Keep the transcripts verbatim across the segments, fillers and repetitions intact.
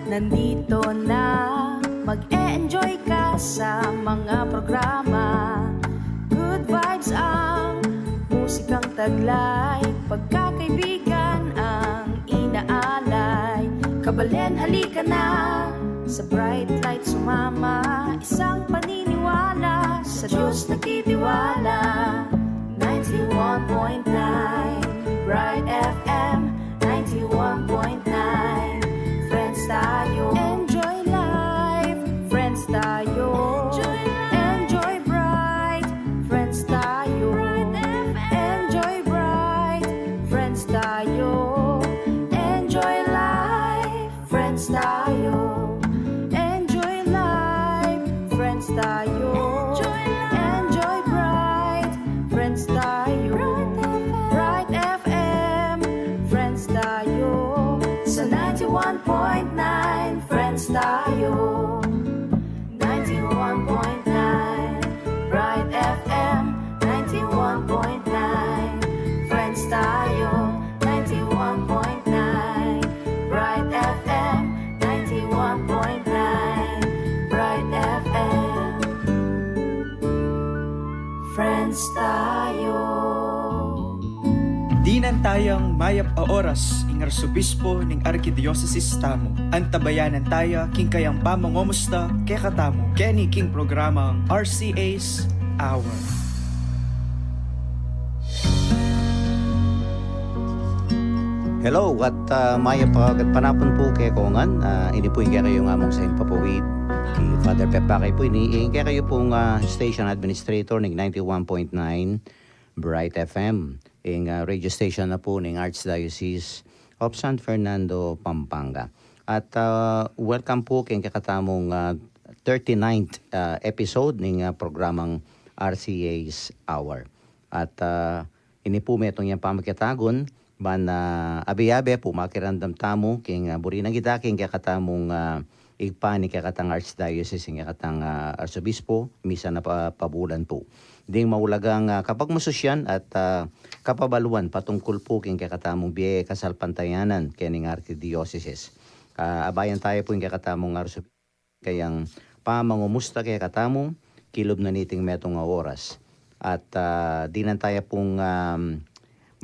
Nandito na, mag-e-enjoy ka sa mga programa. Good vibes ang musikang taglay, pagkakaibigan ang inaalay. Kabalen, halika na, sa Bright Light sumama, isang paniniwala, sa Diyos nagtitiwala. Ninety-one point nine Bright F M, ninety-one point nine Friends tayo. Enjoy life, friends tayo. Enjoy life. Enjoy Bright, friends tayo. Bright F M. Enjoy Bright, friends tayo. Enjoy life, friends tayo. Enjoy life, friends tayo. Enjoy life. Enjoy Bright, friends tayo. Bright F M. Bright F M, friends tayo. Sa ninety-one point nine, friends tayo. Ninety-one point nine Bright F M, ninety-one point nine Friends tayo, ninety-one point nine Bright F M, ninety-one point nine Bright F M. Friends tayo. Dinan tayang mayap a oras ing arsobispo ning arkidiosesis tamu. Antabayanan taya king kayang pamangomusta kekatamu keni king programang R C A's Hour. Hello, at, ah, mayap a gatpanapun pu kekongan. Ah, ini pu ing kekayu ngamung sainpapawid, i Father Pep Bakay pu ini, ing kekayu pung, ah, station administrator ning ninety-one point nine Bright F M, ing, ah, radio station na pu ning Archdiocese of San Fernando, Pampanga. At, ah, welcome pu keng kekatamung, ah, thirty-ninth, ah, episode ning, ah, programang R C A's Hour. At, ah, ini pu metung yang pamakitagun, ban, ah, abe-abe pu makiramdam tamu keng, ah, buri nang ita keng kekatamung, ah, Ibpa ning kekatang Archdiocese, ning kekatang, ah, Arsobispo, misan a pa-, pabulan pu. Ding maulagang, ah, kapagmasusyan at, ah, kapabaluan patungkul pu king kekatamung bie kasalpantayanan kening arkidiosesis. Ah, abayan taya pu ing kekatamung Arsobispo kayang pamangumusta kekatamu kilub na niting metung a oras. At, ah, dinan taya pung, um,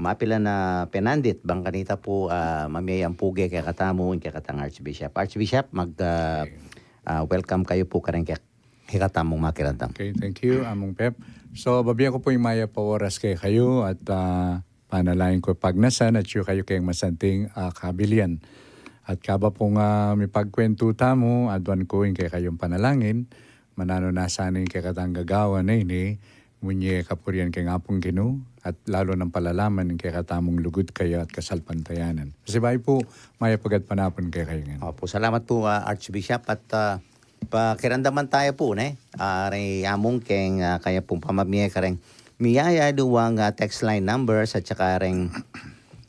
mapilan a penandit, bang kanita pu, ah, mamie yang puge kekatamu, ing kekatang Archbishop. Archbishop, mag, ah, ah, welcome kayu pu kareng ke-, kekatamung makiramdam. Okay, thank you, Among Pep. So, bibie ku pu ing mayap a oras kekayu at, ah, panalangin ku pagnasan at atyu kayu keng masanting, ah, kabilian. At kabang pu, ah, mipagkwentu tamu, aduan ku ing kekayung panalangin, mananu na sana ing kekatang gagawan a ini, munye kapurian keng Apung Ginu, at lalu nang palalaman ing kekatamung lugud kaya at kasalpantayanan. Pasibayu pu, mayap a gatpanapun kekayu ngan. Opu, salamat pu, ah, Archbishop, at, ah, pakiramdaman taya pu, ne? Ah, reng Amung keng, ah, kaya pung pamamie kareng miyayaliwang, ah, text line numbers at saka reng,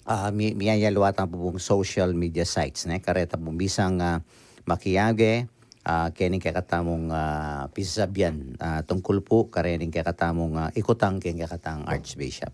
ah, mi-, miyayaliwa tang pu pung social media sites, ne? Kareta pung bisang, ah, makiage, ah, kening kekatamung, ah, pisasabian, ah, tungkul pu karening kekatamung, ah, ikutang keng kekatang Archbishop.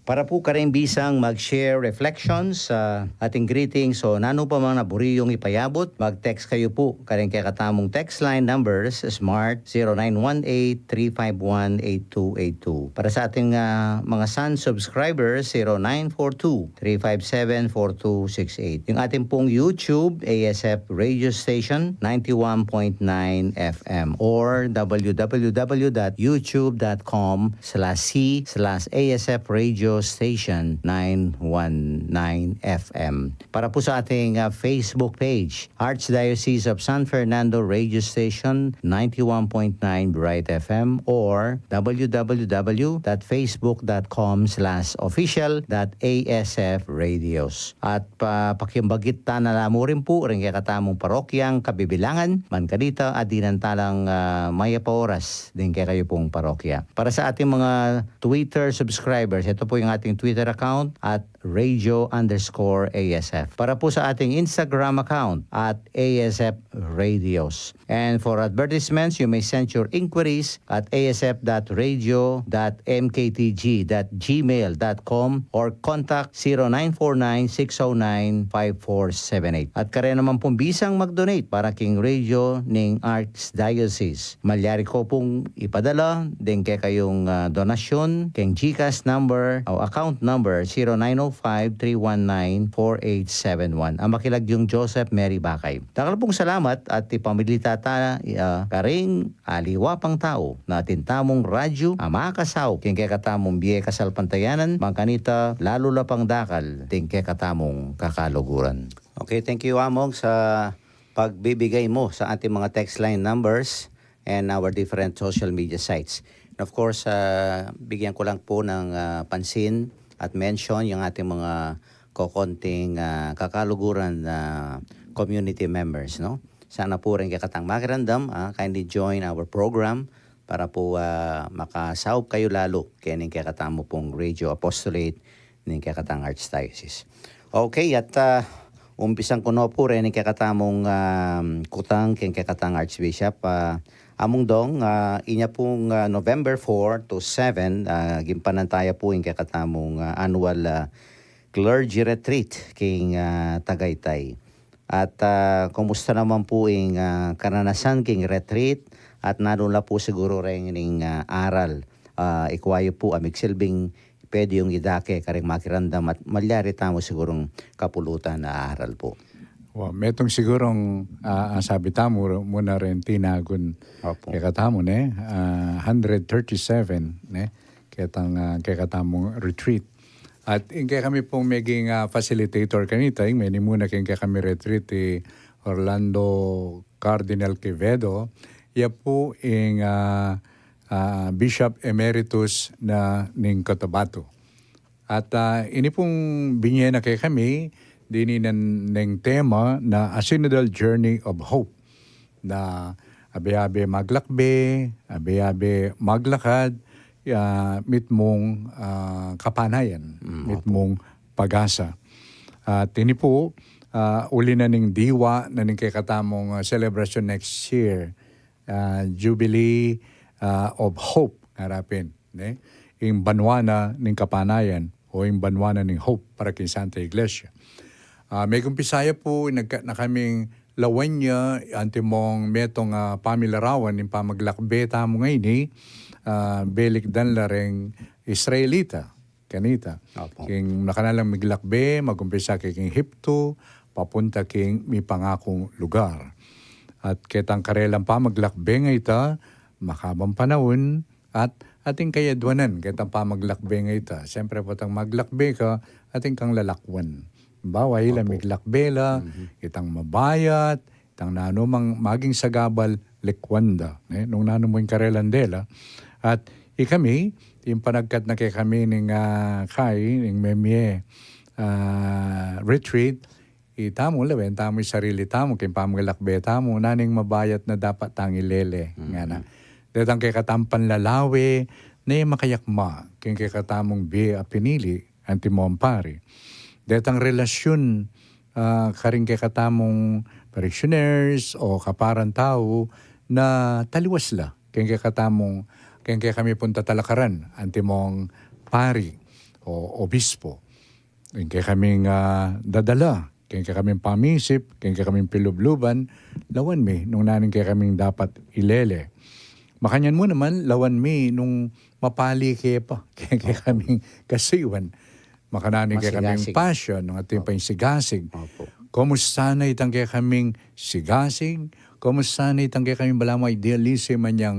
Para pu kareng bisang mag-share reflections, ah, ating greetings o nanu pa man a buri yung ipayabut, mag-text kayu pu kareng kekatamung text line numbers, Smart, zero nine one eight three five one eight two eight two. Para sa ating, ah, mga Sun subscribers, zero nine four two three five seven four two six eight. Yung ating pung YouTube, A S F Radio Station, ninety-one point nine F M, or W W W dot youtube dot com slash C slash A S F Radio Station nine one nine F M. Para pu sa ating, ah, Facebook page, Archdiocese of San Fernando Radio Station, ninety-one point nine Bright F M, or W W W dot facebook dot com slash official dot A S F radios. At pa-, pakimbagit ta na la mu rin pu reng kekatamung parokyang kabibilangan, ban kanita, adinan ta lang, ah, mayap a oras ding kekayu pung parokya. Para sa ating mga Twitter subscribers, ito po ating Twitter account at radio underscore A S F. Para po sa ating Instagram account at A S F Radios. And for advertisements, you may send your inquiries at A S F dot radio dot M K T G dot gmail dot com or contact zero nine four nine, six oh nine, five four seven eight. At kare naman pong bisang mag-donate para king radio ning Archdiocese. Malyari ko pong ipadala ding kekayung, ah, donasyon king GCash number o account number zero nine oh five, three one nine, four eight seven one. Ang makilagyung Joseph Mary Bakay. Dakal pong salamat at ipamilita ta, ah, karing aliwa pang tau na atin tamung radyo a makasaup king kekatamung bie kasalpantayanan, mangkanita lalu la pang dakal ding kekatamung kakaluguran. Okay, thank you, Among, sa pagbibigay mo sa ating mga text line numbers and our different social media sites. And of course, ah, bigyan ko lang po ng, ah, pansin at mention yung ating mga kokonting, ah, kakaluguran na community members, no? Sana po rin kekatang makiramdam, ah, kindly join our program para po, ah, makasaup kayu lalu kening kekatamu pung Radio Apostolate ning kekatang Archdiocese. Okay, at, ah, umpisan ku no pu reng kekatamung, ah, kutang keng kekatang Archbishop, ah, Among Dong, ah, inya pung, ah, November four to seven, ah, gimpanantaya pu ing kekatamung, ah, annual, ah, clergy retreat king, ah, Tagaytay. At, ah, kumusta naman pu ing, ah, karanasan king retreat at nanung la pu siguru reng ning, ah, aral, ah, ikwa yu pu a migsilbing pwede yung idake karing makiramdam at malyari tamu sigurung kapulutan a aral pu. Wa, metung sigurung, ah, ah, sabi tamu muna reng tinagun Opo. Kekatamu, ne? Ah, hundred thirty-seven, ne? Ketang, ah, kekatamung retreat. At ing kekami pung meging, ah, facilitator kanita, ing menimuna king kekami retreat, i Orlando Cardinal Quevedo, ya pu ing, ah, ah, Bishop Emeritus na ning Cotabato. At, ah, ini pung binye na kekami, dininan neng tema na A Synodal Journey of Hope. Na abe-abe maglakbe, abe-abe maglakad, ah, mitmung, ah, kapanayan, Mm, opo. mitmung pag-asa. At ini pu, ah, uli na ning diwa na ning kekatamung, ah, celebration next year, ah, Jubilee, ah, of Hope, harapin, ne? Ing banwa na ning kapanayan o ing banwa na ning hope para king Santa Iglesia. Ah, megumpisa ya pu, nagkat na kaming lawan ya, antimong metung, ah, pamilarawan ning pamaglakbe tamu ngeni, ah, belikdan la reng Israelita kanita. Opo. King makanyan lang miglakbe, magumpisa ke king Ehipto, papunta king mipangakung lugar. At ketang karelang pamaglakbe nga ita, makabang panaun, at atin kayadwanan ketang pamaglakbe nga ita. Siyempre, potang maglakbe ka, atin kang lalakwan. Halimbawa, ila Opo. miglakbe la, Mhm. itang mabayat, itang nanu mang maging sagabal, likwan da, ne? Nung nanu mu ing karelan dela. At ikami, ing panagkat na kekami ning, ah, kai, ning memie, ah, retreat, itamu, lawen tamu ing sarili tamu, king pamaglakbe tamu, nanu ing mabayat na dapat tang ilele, Mm. ngana. Detang kekatang panlalawe, ne makayakma, king kekatamung bie a pinili, antimong pari. Detang relasyun, ah, karing kekatamung parishioners o kaparan tau na taliwas la, king kekatamung, king kekami pung tatalakaran, antimong pari o obispo. Ing kekaming, ah, dadala, king kekaming pamisip, king kekaming pilubluban, lawan mi, nung nanu ing kekaming dapat ilele. Makanyan mu naman, lawan mi, nung mapali ke pa, king kekaming kasiwan. Makananu ing kekaming Masigasig. passion, nung atin pa ing sigasig. Opo. Kumusta na itang kekaming sigasig? Kumusta na itang kekaming balamu idealism man yang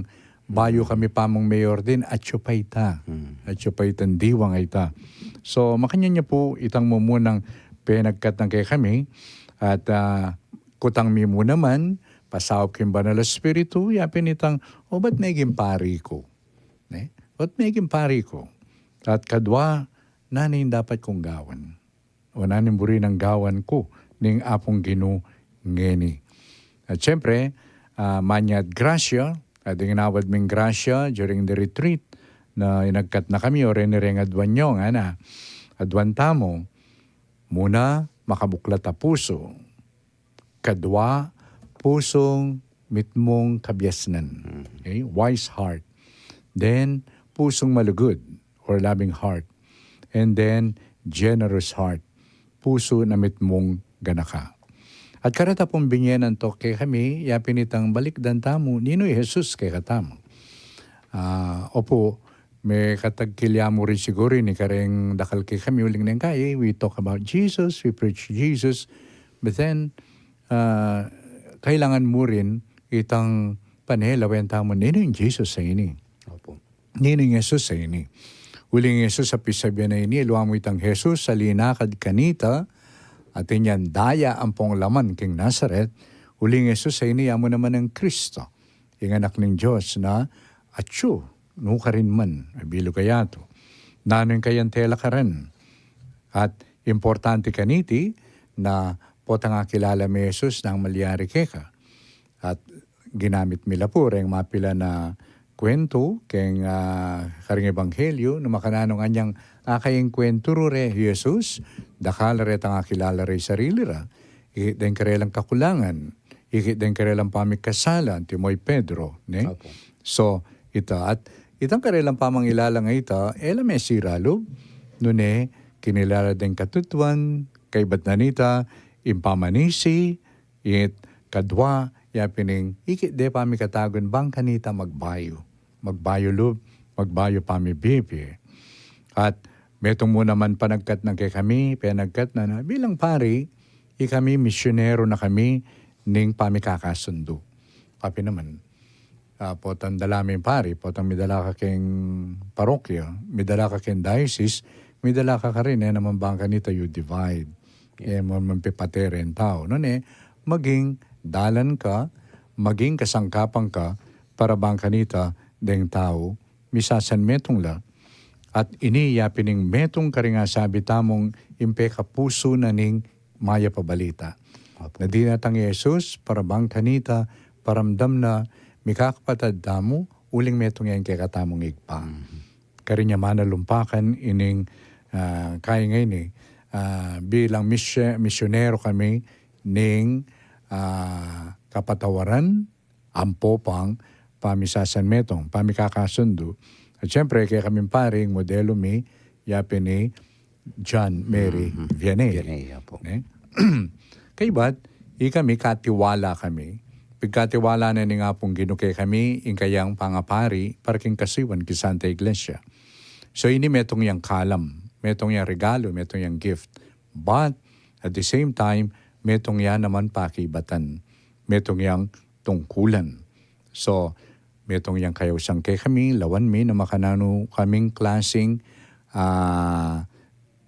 bayu kami pamung mayor din, atyu pa ita. Hmm. Atyu pa itang diwang ita. So, makanyan ya pu itang mumunang penagkat na kekami, at, ah, kutang mi mu naman, pasaup king Banal a Espiritu, yapin itang, o ba't meging pari ku? Ne? Ba't meging pari ku? At kadwa, nanu ing dapat kung gawan? O nanu ing buri nang gawan ku ning Apung Ginu ngeni? At siyempre, ah, manyad grasya, at ing inawad ming grasya during the retreat, na inagkat na kami, o reni reng aduan yu, ngana. Aduan tamu, muna, makabuklat a pusu. Kadua, pusung mitmung kabiasnan. Okay? Wise heart. Then, pusung malugud or loving heart. And then, generous heart. Pusu na mitmung ganaka. At kareta pung binyenan to kekami, yapin itang balikdan tamu, ninu i Jesus kekatamu. Ah, opu, mekatagkilya mu rin siguru ini kareng dakal kekami uling neng kai, we talk about Jesus, we preach Jesus, but then, ah, kailangan mu rin itang pane lawen tamu, ninu ing Jesus a ini? Opu. Ninu ing Jesus a ini? Uling Jesus a pisabian a ini, e luamu itang Jesus a linakad kanita, atin yang daya ampong laman king Nazaret, uling Jesus a ini, ya mu naman ing Kristo, ing Anak ning Dios na atyu, nukarin man, e bilug a yatu. Nanu ing kayang tela karin? At importante kaniti na potang akilala me i Jesus nung malyari keka. At ginamit mi la pu reng mapilan a kuwentu keng, ah, karing ebanghelyu, nung makananu ngana yang akayeng kuwentu ru re i Jesus, dakal la retang akilala re ing sarili ra, ikit deng karelang kakulangan, ikit deng karelang pamikasala, anti mo i Pedro, ne? Opo. So, ita, at itang karelang pamangilalang ita, e la me sira lub, nune, kinilala deng katutuan, kaibat na nita, ing pamanisi, it kadua, yapin ing ikit de pamikatagun bang kanita magbayu. Magbayu lub, magbayu pamibibie. At metung mu naman panagkat na kekami, penagkat na na, bilang pari, ikami misyonero na kami ning pamikakasundu. Papi naman, ah, potang dala ming pari, potang midala ka keng parokya, midala ka keng diocese, midala ka karin, e naman bang kanita you divide. E mo naman pepateren tau. Nune, maging dalan ka, maging kasangkapan ka, para bang kanita deng tau, misasanmetung la. At ini yapin ing metung karing asabi tamung ing pekapusu na ning mayap a balita. Opo. Na dinatang i Jesus, para bang kanita, paramdam na mikakapatad tamu, uling metung yang kekatamung Ibpa. Mhm. Karin ya manalumpakan ining, ah, kaya ngeni, ah, bilang misye-, misyonero kami ning, ah, kapatawaran, ampo pang pamisasanmetung, pamikakasundu. At siyempre, kekaming pari, modelu mi, yapin i John Mary, mhm, Vianney. Vianney, opo. Ne? Kaybat, ikami katiwala kami. Pigkatiwala na ning Apung Ginu kekami, ing kayang pangapari, para king kasiwan king Santa Iglesia. So, ini metung yang kalam, metung yang regalo, metung yang gift. But, at the same time, metung ya naman pakibatan. Metung yang tungkulan. So, metung yang kayausan kekami, lawan mi na makananu kaming klasing, ah,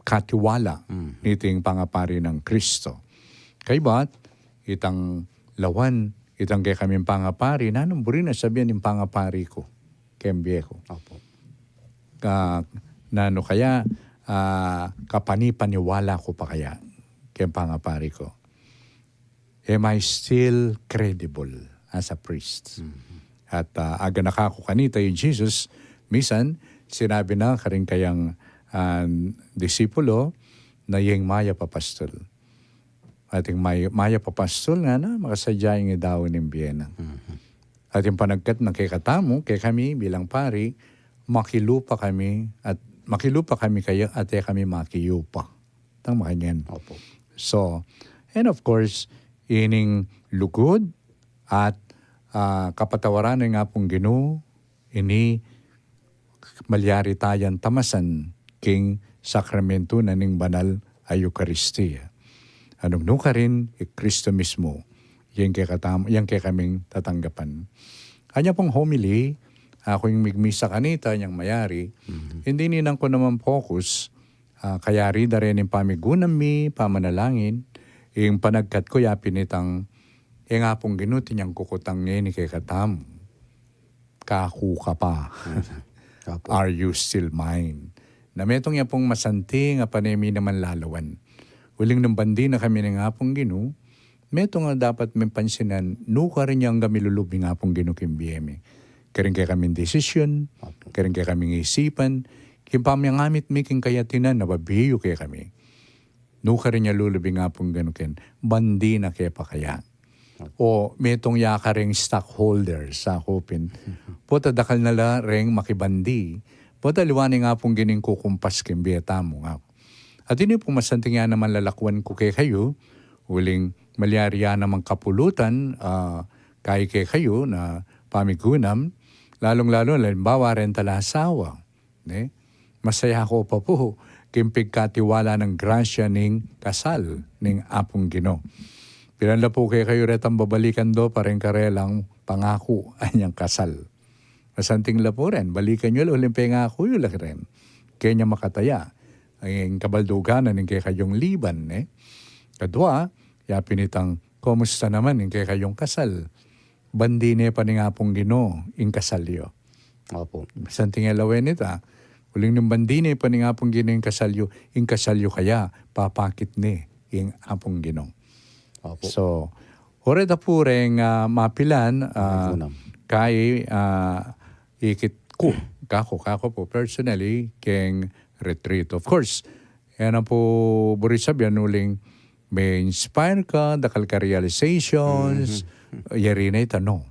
katiwala, mhm, niting pangapari nang Kristo. Kaybat, itang lawan, itang kekaming pangapari, nanung buri na sabian ing pangapari ku keng bie ku. Opo. Ka, nanu kaya, ah, kapanipaniwala ku pa kaya keng pangapari ku? Am I still credible as a priest? Mhm. At, ah, aganaka ku kanita i Jesus, misan, sinabi na karing kayang, ah, disipulo, na iyang mayap a pastul. At ing may-, mayap a pastul ngana, makasadya ing idau ning bie na. Mhm. At ing panagkat na kekatamu, kekami bilang pari, makilupa kami, at makilupa kami kaya, at e kami makiyupa. Tang makanyan. Opo. So, and of course, ining lugud at, ah, kapatawaran ning Apung Ginu, ini malyari tayang tamasan king sakramentu na ning banal a Eukaristia. Nung nukarin, i Kristo mismu, yang kekatam-, yang kekaming tatanggapan. Anya pung homily, aku ing migmisa kanita, yang mayari, mhm, ing dinan ku naman focus, ah, kayari da rin ing pamigunam mi, pamanalangin, ing panagkat ku yapin itang, ing Apung Ginu atin yang kukutang ngeni kekatamu. Kaku ka pa? Mhm. Opo. Are you still mine? Na metung ya pung masanting a pane mi naman lalawan. Uling nung bandi na kami ning Apung Ginu, metung a dapat ming pansinan, nukarin yang gamilulub ing Apung Ginu king bie mi. karing kekaming desisyon, karing kekaming isipan, king pamyangamit mi king kayatinan a bibie yu kekami. Nukarin ya lulub ing Apung Ginu ken, bandi na ke pa kaya. O metung ya karing stockholders, sakupin. Pota dakal na la reng makibandi. Pota aliwa ning Apung Ginu ing kukumpas king bie tamu nga. At ini pung masanting ya naman lalakwan ku kekayu, uling malyari ya namang kapulutan, ah, kaya kekayu na pamigunam, lalung-lalu na halimbawa reng talasawa, ne? Masaya ku pa pu king pigkatiwala nang grasya ning kasal ning Apung Ginu. Pilan la pu kekayu retang babalikan do pa reng karelang pangaku anyang kasal. Masanting la pu ren, balikan yu la uling pengaku yu la ren. Kenya makataya ing kabaldugan na ning kekayung liban, ne? Kadua, ya pin itang, kumusta naman ing kekayung kasal? Bandi ne pa ning Apung Ginu ing kasal yu? Opo. Masanting ya lawen ita, uling nung bandi ne pa ning Apung Ginu ing kasal yu, ing kasal yu kaya papakit ne ing Apung Ginu. Opo. So, oreta pu reng, ah, mapilan, ah, pamigunam. Kay, ah, ikit ku, kaku, kaku pu personally, keng retreat. Of course, yan ang pu buri sabian uling me-inspire ka, dakal ka realizations, yari na ita, no?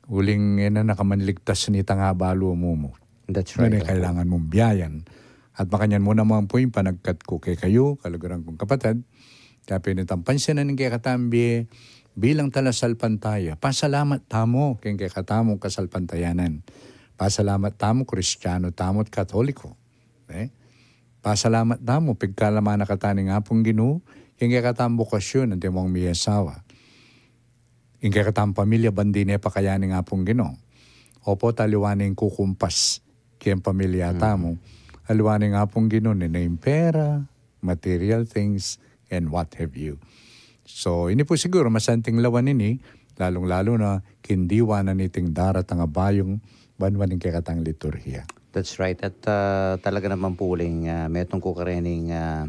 Uling e na nakamanligtas nita nga balu mu mu. That's right, opo. Kailangan mung biayan. At makanyan mu naman pu ing panagkat ku kekayu, kaluguran kung kapatad, kaya pin itang pansinan ing kekatang bie bilang talasalpantaya. Pasalamat tamu king kekatamung kasalpantayanan. Pasalamat tamu, Kristiano tamu at Katoliko. Ne? Pasalamat tamu, pigkalaman na kata ning Apung Ginu king kekatang bokasyon antimong miyasawa. Ing kekatang pamilya, bandi ne pa kaya ning Apung Ginu? Opo, aliwa ne ing kukumpas king pamilya tamu. Aliwa ning Apung Ginu ne, ne ing pera, material things, and what have you. So, ini pu siguru masanting lawan ini, lalung-lalu na king diwa na niting daratang a bayung banwa ning kekatang liturhiya. That's right. At, ah, talaga naman pu uling, ah, metung ku karening, ah,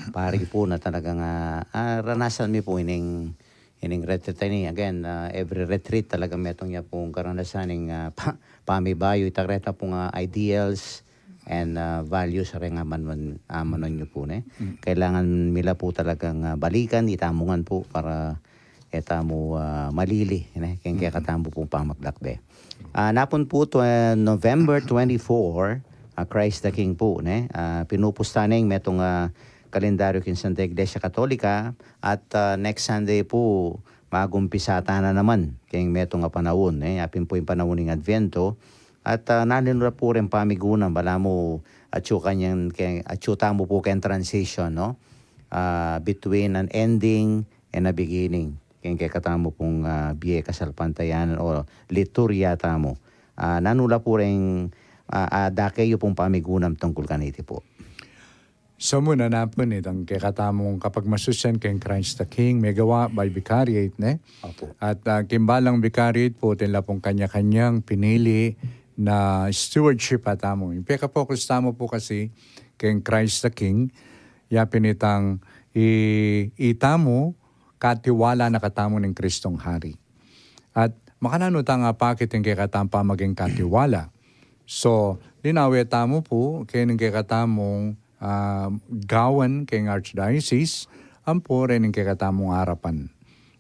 pari pu na talagang, ah, ah, ranasan mi pu ining, ining retreat ini. Again, ah, every retreat talaga metung ya pung karanasan ning, ah, pa-, pamibayu, ita reta pung, ah, ideals and, ah, values a reng amanun, amanun yu pu, ne? Kailangan mi la pu talagang, ah, balikan, itamu ngan pu para e tamu, ah, malili, ne, king kekatamu pung pamaglakbe. Ah, napun pu tw-, November twenty-four, ah, Christ the King pu, ne? Ah, pinupusta ne ing metung a kalendaryo king Santa Iglesia Katolika at, ah, next Sunday pu, magumpisa ta na naman king metung a panaun, ne? Ya pin pu ing panaun ning Adviento at, ah, nanu la pu reng pamigunam, balamu atyu kanyan keng, atyu tamu pu keng transition, no? Ah, between an ending and a beginning king kekatamu pung, ah, bie kasalpantayanan o liturhiya tamu. Ah, nanu la pu reng, ah, ah, dake yu pung pamigunam tungkul kaniti pu? So, muna na pu nitang kekatamung kapagmasusian keng Christ the King, megawa by vicariate, ne? Opo. At, ah, king balang vicariate pu, atin la pung kanya-kanyang pinili na stewardship a tamu. Ing peka-focus tamu pu kasi keng Christ the King, ya pin itang i-, itamu, katiwala na katamu ning Kristong Hari. At makananu tang apakit ing kekatang pamaging katiwala? So, linawe tamu pu, keng kekatamung, ah, gawan keng Archdiocese, ampo reng kekatamung arapan.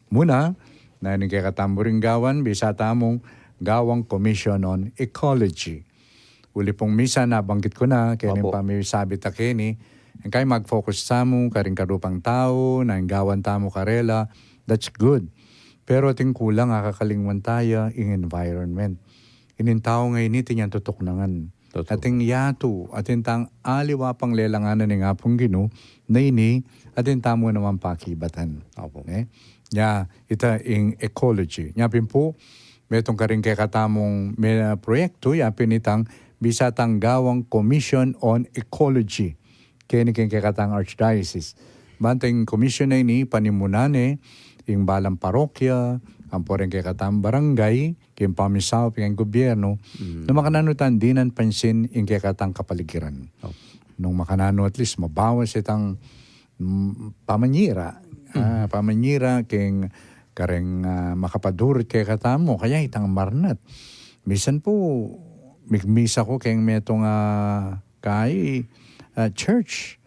Muna, na ning kekatamung ring gawan, bisa tamung gawang Commission on Ecology. Uli pung misa, nabanggit ku na, keni pamisabi ta keni, ing kaya mag-focus tamu karing karupang tau, na ing gawan tamu karela, that's good. Pero ating kulang, akakalingwan taya ing environment. Ining tau ngeni, atin yang tutuknangan. Ating yatu, atin tang aliwa pang lelanganan ning Apung Ginu, na ini, atin tamu naman pakibatan. Opo. Ne? Ya, ita ing ecology. Nya pin pu, metung karing kekatamung me-, proyektu, ya pin itang bisa tang gawang Commission on Ecology. Keni keng kekatang Archdiocese. Banta ing commission na ini, panimunan ne ing balang parokya, ampo reng kekatang barangay, king pamisaup king gobyerno, nung makananu tang dinan pansin ing kekatang kapaligiran. Nung makananu at least mabawas itang, mm, pamanyira, ah, pamanyira keng kareng, ah, makapadurut kekatamu, kaya itang marnat. Misan pu, mi-, misa ku keng metung a kai, a church.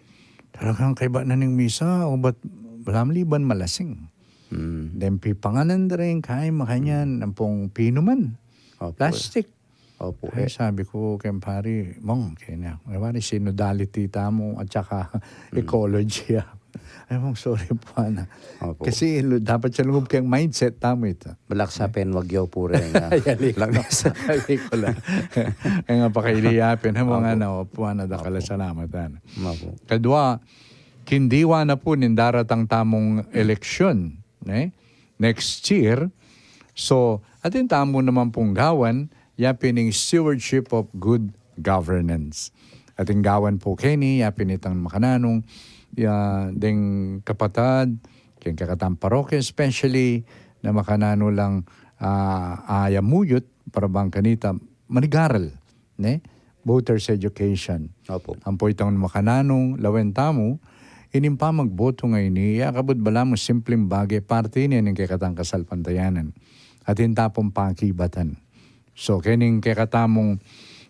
Talagang kaibat na ning misa, o bat balamu liban malasing. Mm. Then pipanganan da ring kai makanyan, ampong pinuman. Opo. Plastic. Opo, Ay, eh. sabi ku keng pari, "Mong," keni, "e, wari synodality tamu at saka Mm. ecology." Ay, "Mong, sorry pu, ana." Opo. Kasi lu-, dapat sa lungub keng mindset tamu ita. Balak sa pen wag yaw pu rin, ah, Yali. Lamesa. Yali ku la. Kaya nga pakaili ya pen, ha, mga Opo. na, opo, ana, dakal a Opo. salamat, ana. Opo. Kadwa, king diwa na pu ning daratang tamung eleksyon, ne? Next year. So, atin tamu naman pung gawan, ya pin ing stewardship of good governance. Atin gawan pu keni, ya pin itang makananu, ya, deng kapatad, keng kekatang parokya, especially na makananu lang, ah, ayamuyut, para bang kanita, manigaral, ne? Voters education. Opo. Ampo itang makananu, lawen tamu, ining pamagboto ngeni, e ya kabud balamu simpleng bage, parti ne ning kekatang kasalpantayanan. Atin ta pung pakibatan. So, kening kekatamung,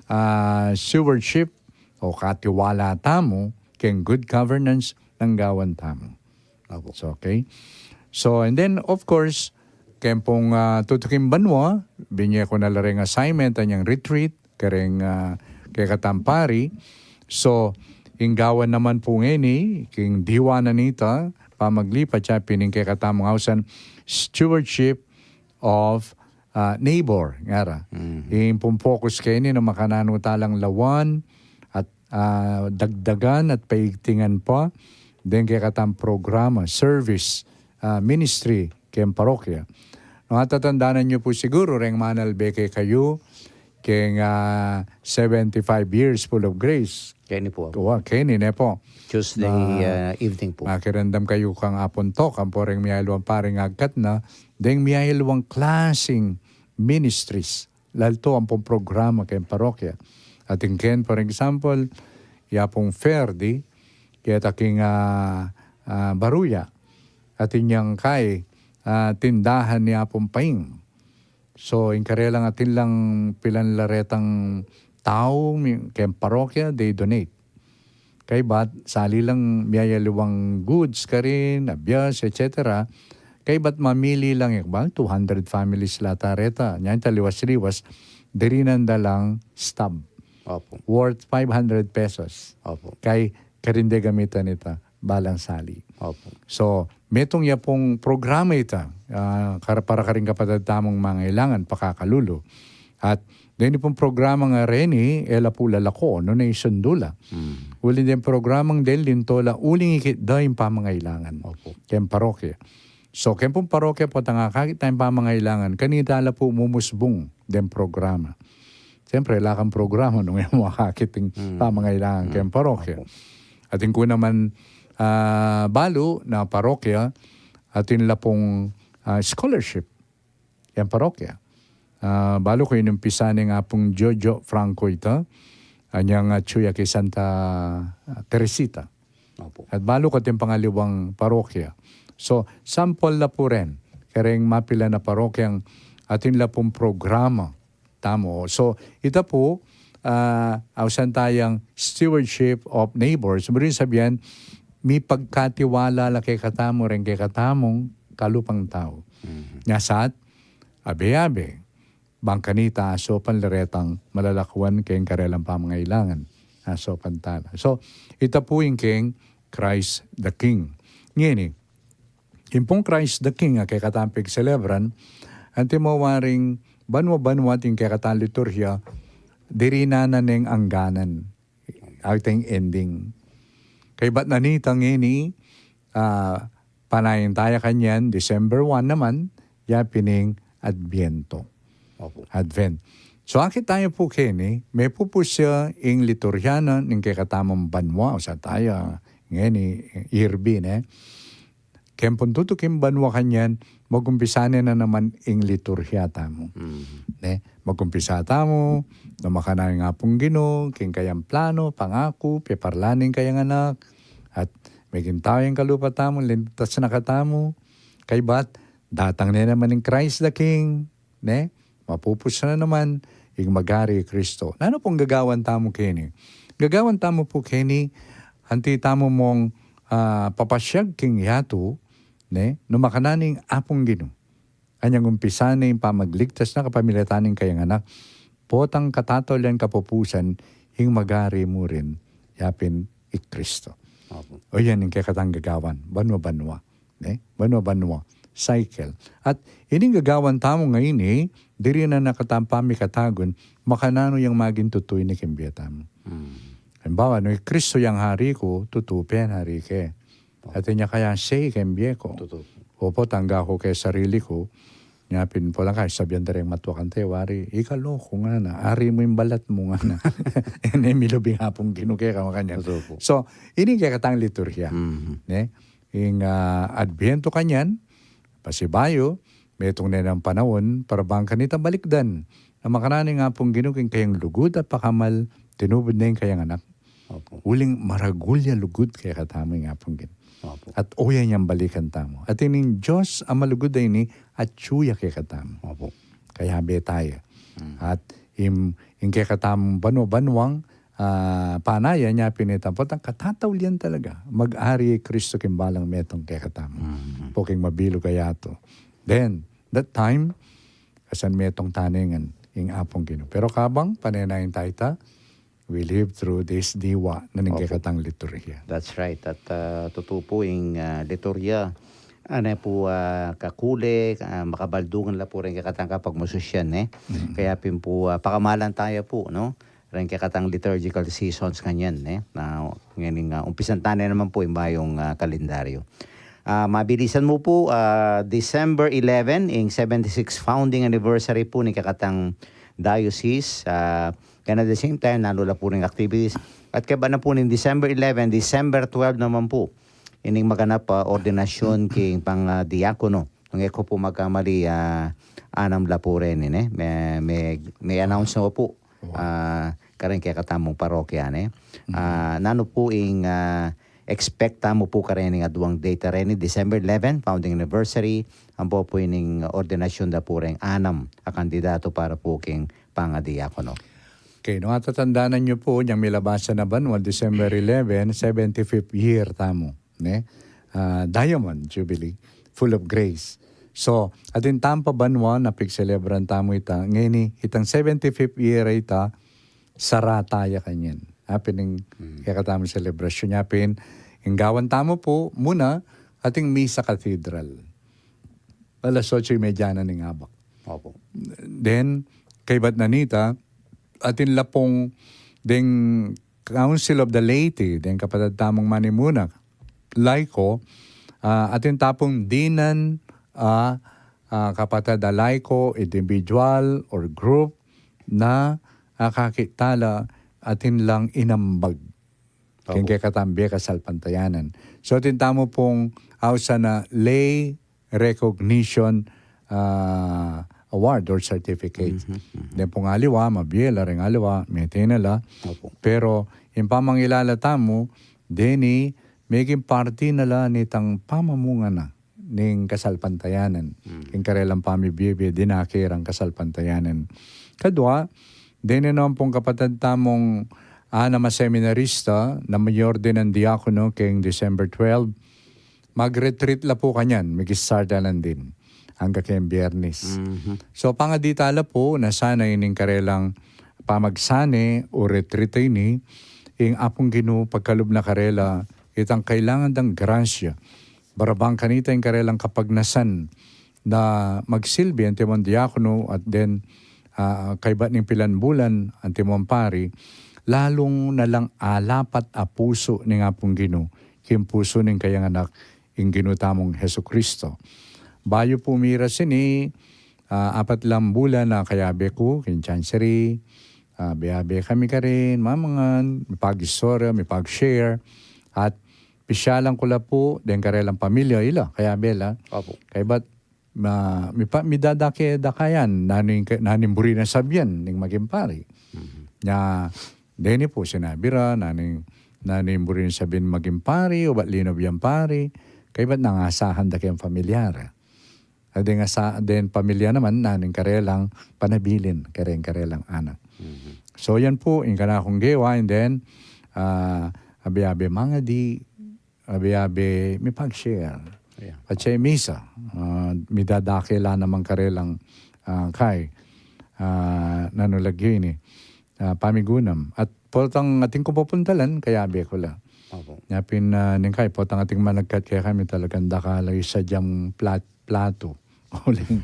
ah, stewardship o katiwala tamu, keng good governance, nang gawan tamu. Opo. So, okay. So, and then, of course, keng pung, ah, tutuking banua, binye ku na la reng assignment, anyang retreat, kareng, ah, kekatang pari. So, ing gawan naman pu ngeni, king diwa na nita, pamaglipat ya pin ing kekatamung ausan, stewardship of, ah, neighbor, ngara. Mhm. Ing pung focus keni na makananu ta lang lawan at, ah, dagdagan at paigtingan pa deng kekatang programa, service, ah, ministry, keng parokya. No, atatandanan yu pu siguru, reng manalbe kekayu, keng, ah, seventy-five years full of grace. Keni pu. Wa, keni ne pu. Tuesday, Ma-, ah, evening pu. Makiramdam kayu kang Apung Tok, ampo reng miyaliwang paring agkat na, deng miyaliwang klasing ministries, lalto ampong programa keng parokya. Atin ken, for example, ya pung fair di, keta king, ah, ah, Baruya. Atin yang kai, ah, tindahan ni Apung Paing. So, ing karelang atin lang pilan la retang tau, mi-, keng parokya, they donate. Kaybat, sali lang miyayaliwang goods karin, abias, et cetera. Kaybat mamili lang, ikbal, two hundred families la ta reta. Nya ita liwas-liwas, dirinan da lang stub. Opo. Worth five hundred pesos. Opo. Kay karin de gamitan ita, balang sali. Opo. So, metung ya pung programa ita, ah, kar-, para karing kapatad tamung mangailangan, pakakalulu. At deni pung programa nga reni, e la pu lalako, nune isundu la. Mm. Uling deng programang deni, linto la, uling ikit da ing pamangailangan. Opo. Keng parokya. So, keng pung parokya potang akakit tayang pamangailangan, kanita la pu mumusbung deng programa. Siyempre, ala kang programa nung e mu akakit ing Mm. pamangailangan Mm. keng parokya. Opo. Atin ku naman, ah, balu na parokya, atin la pung, ah, scholarship yang parokya. Ah, balu ku inumpisa ne ning Apung Jojo Franco ita, anyang atyu ya kay Santa Teresita. Opo. At balu ku atin pangaliwang parokya. So, sample la pu ren, kareng mapilan a parokyang atin la pung programa tamu. So, ita pu, ah, ausan tayang stewardship of neighbors. Buri ning sabian, mipagkatiwala la kekatamu reng kekatamung kalupang tau. Mhm. Nya sat, abe-abe, bang kanita asopan la retang malalakuan keng karelang pamangailangan. Asopan tala. So, ita pu ing keng Christ the King. Ngeni, ing pung Christ the King a kekatang pigselebran, antimo waring banua-banua ating kekatang liturhia, dirinan na neng angganan, ating ending. Kaybat na nita ngeni, ah, panayan taya kanyan, December one naman, ya pin ing Adviento. Opo. Advent. So, akit taya pu keni, mepupus ya ing liturhia na ning kekatamung banua, o sa taya, ngeni, year B, ne? Keng pung tutuking banua kanyan, magumpisa ne na naman ing liturhia tamu. Mm. Ne? Magumpisa tamu, na makananu ing Apung Ginu, king kayang plano, pangaku, peparlan ning kayang anak, at meging tau yang kalupa tamu, lintas na katamu, kaybat, datang ne naman ing Christ the King, ne? Mapupus na naman ing mag-ari i Kristo. Nanu pung gagawan tamu keni? Gagawan tamu pu keni, anti tamu mung, ah, papasyag king yatu, ne? Nu makananu ing Apung Ginu, anyang umpisan ne ing pamagligtas na kapamilatan ning kayang anak, potang katataulian kapupusan ing mag-ari mu rin, yapin i Kristo. Opo. O yan ing kekatang gagawan, banua-banua. Ne? Banua-banua. Cycle. At ining gagawan tamu ngeni, diri na na katang pamikatagun, makananu yang maging tutu ini king bie tamu. Mm. Halimbawa, nu i Kristo yang hari ku, tutu pin hari ke. At inya kaya siya king bie ku. Tutu. Opo, tangga ku ke sarili ku. Nya pin potang kasabian da reng matua kante, wari, ika loko ngana, ari mu ing balat mu ngana. Ene, milubing Apung Ginu keka makanyan. Tutu po. So, ini kekatang liturhiya. Mhm. Ne? Ing, ah, Adbientu kanyan, pasibayu, metung ne nang panaun, para bang kanita balikdan. Na makananu ing Apung Ginu king kayang lugud at pakamal, tinubud ne ing kayang anak. Opo. Uling maragul ya lugud kekatamu ing Apung Ginu. Opo. At oyan yang balikan tamu. At ining Dios a malugud a ini, atyu ya kekatamu. Opo. Kayabe taya. Hmm. At im, ing kekatamung banua-banuang, ah, panaya nya pin ita, potang katataulian talaga, mag-ari i Kristo king balang metung kekatamu. Hmm. Pu king mabilug a yatu. Then, that time, kasan metung tane ngan ing Apung Ginu. Pero kabang, panenayan taya ita, we live through this diwa na ning Opo. kekatang liturhiya. That's right. At, ah, tutu pu ing, ah, liturhiya, ane pu, ah, kakule, ah, makabaldungan la pu reng kekatang kapagmasusyan, eh. Mm. Kaya pin pu, ah, pakamalan taya pu, no? Reng kekatang liturgical seasons kanyan, eh. Na, ngening, ah, umpisan tane naman pu ing bayung, ah, kalendaryo. Ah, mabilisan mu pu, ah, December eleven, ing seventy-six founding anniversary pu ning kekatang diocese, ah, and at the same time, nanu la pu ring activities. At kaybat na pu ning December eleven, December twelve naman pu, ining maganap, ah, ordinasyon king pang, ah, diakono. Nung e ku pu magkamali, ah, anam la pu reni, ne? Me, me, me-announce na pu, ah, kareng kekatamung parokya, ne? Ah, nanu pu ing, ah, expect tamu pu kareng aduang date a reni, December eleven, founding anniversary, ampo pu ining ordinasyon da pu reng anam a kandidato para pu king pangadiakono. Okay, nung atatandanan yu pu, yang milabasan a banua, December eleven, seventy-fifth year tamu, ne? Ah, Diamond Jubilee, full of grace. So, atin tampa banua na pigselebran tamu ita, ngeni, itang seventy-fifth year a ita, sara taya kanyan. Apin ing Hmm. kekatamung selebrasyon nya pin, ing gawan tamu pu, muna, ating misa cathedral. Alas otso y media na ning abak. Opo. Then, kaybat na nita, atin la pung deng Council of the Laity, deng kapatad tamung manimunak, laiko, ah, atin ta pung dinan, ah, ah, kapatad a laiko, individual or group, na, ah, kakit tala, atin lang inambag. Opo. King kekatang bie kasalpantayanan. So, atin tamu pung ausan a lay recognition, ah, award or certificate. Mhm, mhm. Deng pung aliwa, mabie la reng aliwa, mete na la. Opo. Pero, ing pamangilala tamu, deni, meging parti na la nitang pamamungana ning kasalpantayanan. Mm. King karelang pamibie-bie, dinake rang kasalpantayanan. Kadua, deni naman pung kapatad tamung anam a seminarista, na mayordinan diakono king December twelve, mag-retreat la pu kanyan, mag-start la nandin. Angga keng Biyernes. Mhm. So, pangadi tala pu, na sana ining karelang pamagsane o retreat a ini, ing Apung Ginu pagkalub na karela, itang kailangan dang grasya. Barabang kanita ing karelang kapagnasan na magsilbi antimong diakono at then, ah, kaybat ning pilan bulan antimong pari, lalung na lang alapat a pusu ning Apung Ginu, king pusu ning kayang anak, ing Ginu tamung Jesucristo. Bayu pu miras ini, ah, apat lang bulan na kayabe ku, king Chancery, ah, abe-abe kami karin, mamangan, mipag-istorya, mipag-share, at pisyalan ku la pu, deng karelang pamilya, ila, kayabe la. Opo. Kaybat, ma, mipa, midadake da kayan, nanu ing, nanu ing buri nang sabian ning maging pari. Mhm. Nya, deni pu, sinabi ra, nanu ing, nanu ing buri nang sabian maging pari, o bat linub yang pari, kaybat nangasahan da keng pamilya ra. Deng asa-, deng pamilya naman, nanu ing karelang panabilin kareng karelang anak. So, yan pu ing kanakung gewa, and then, ah, abe-abe mangadi, abe-abe mipag-share. At siya misa, ah, midadake la naman karelang, ah, kay, ah, nanu lagyu ini, ah, pamigunam. At potang atin ku pupuntalan, kayabe ku la. Nya pin, ah, neng kay, potang atin managkat kekami, talagang dakal la, isa diyang plat-, platu. Uling,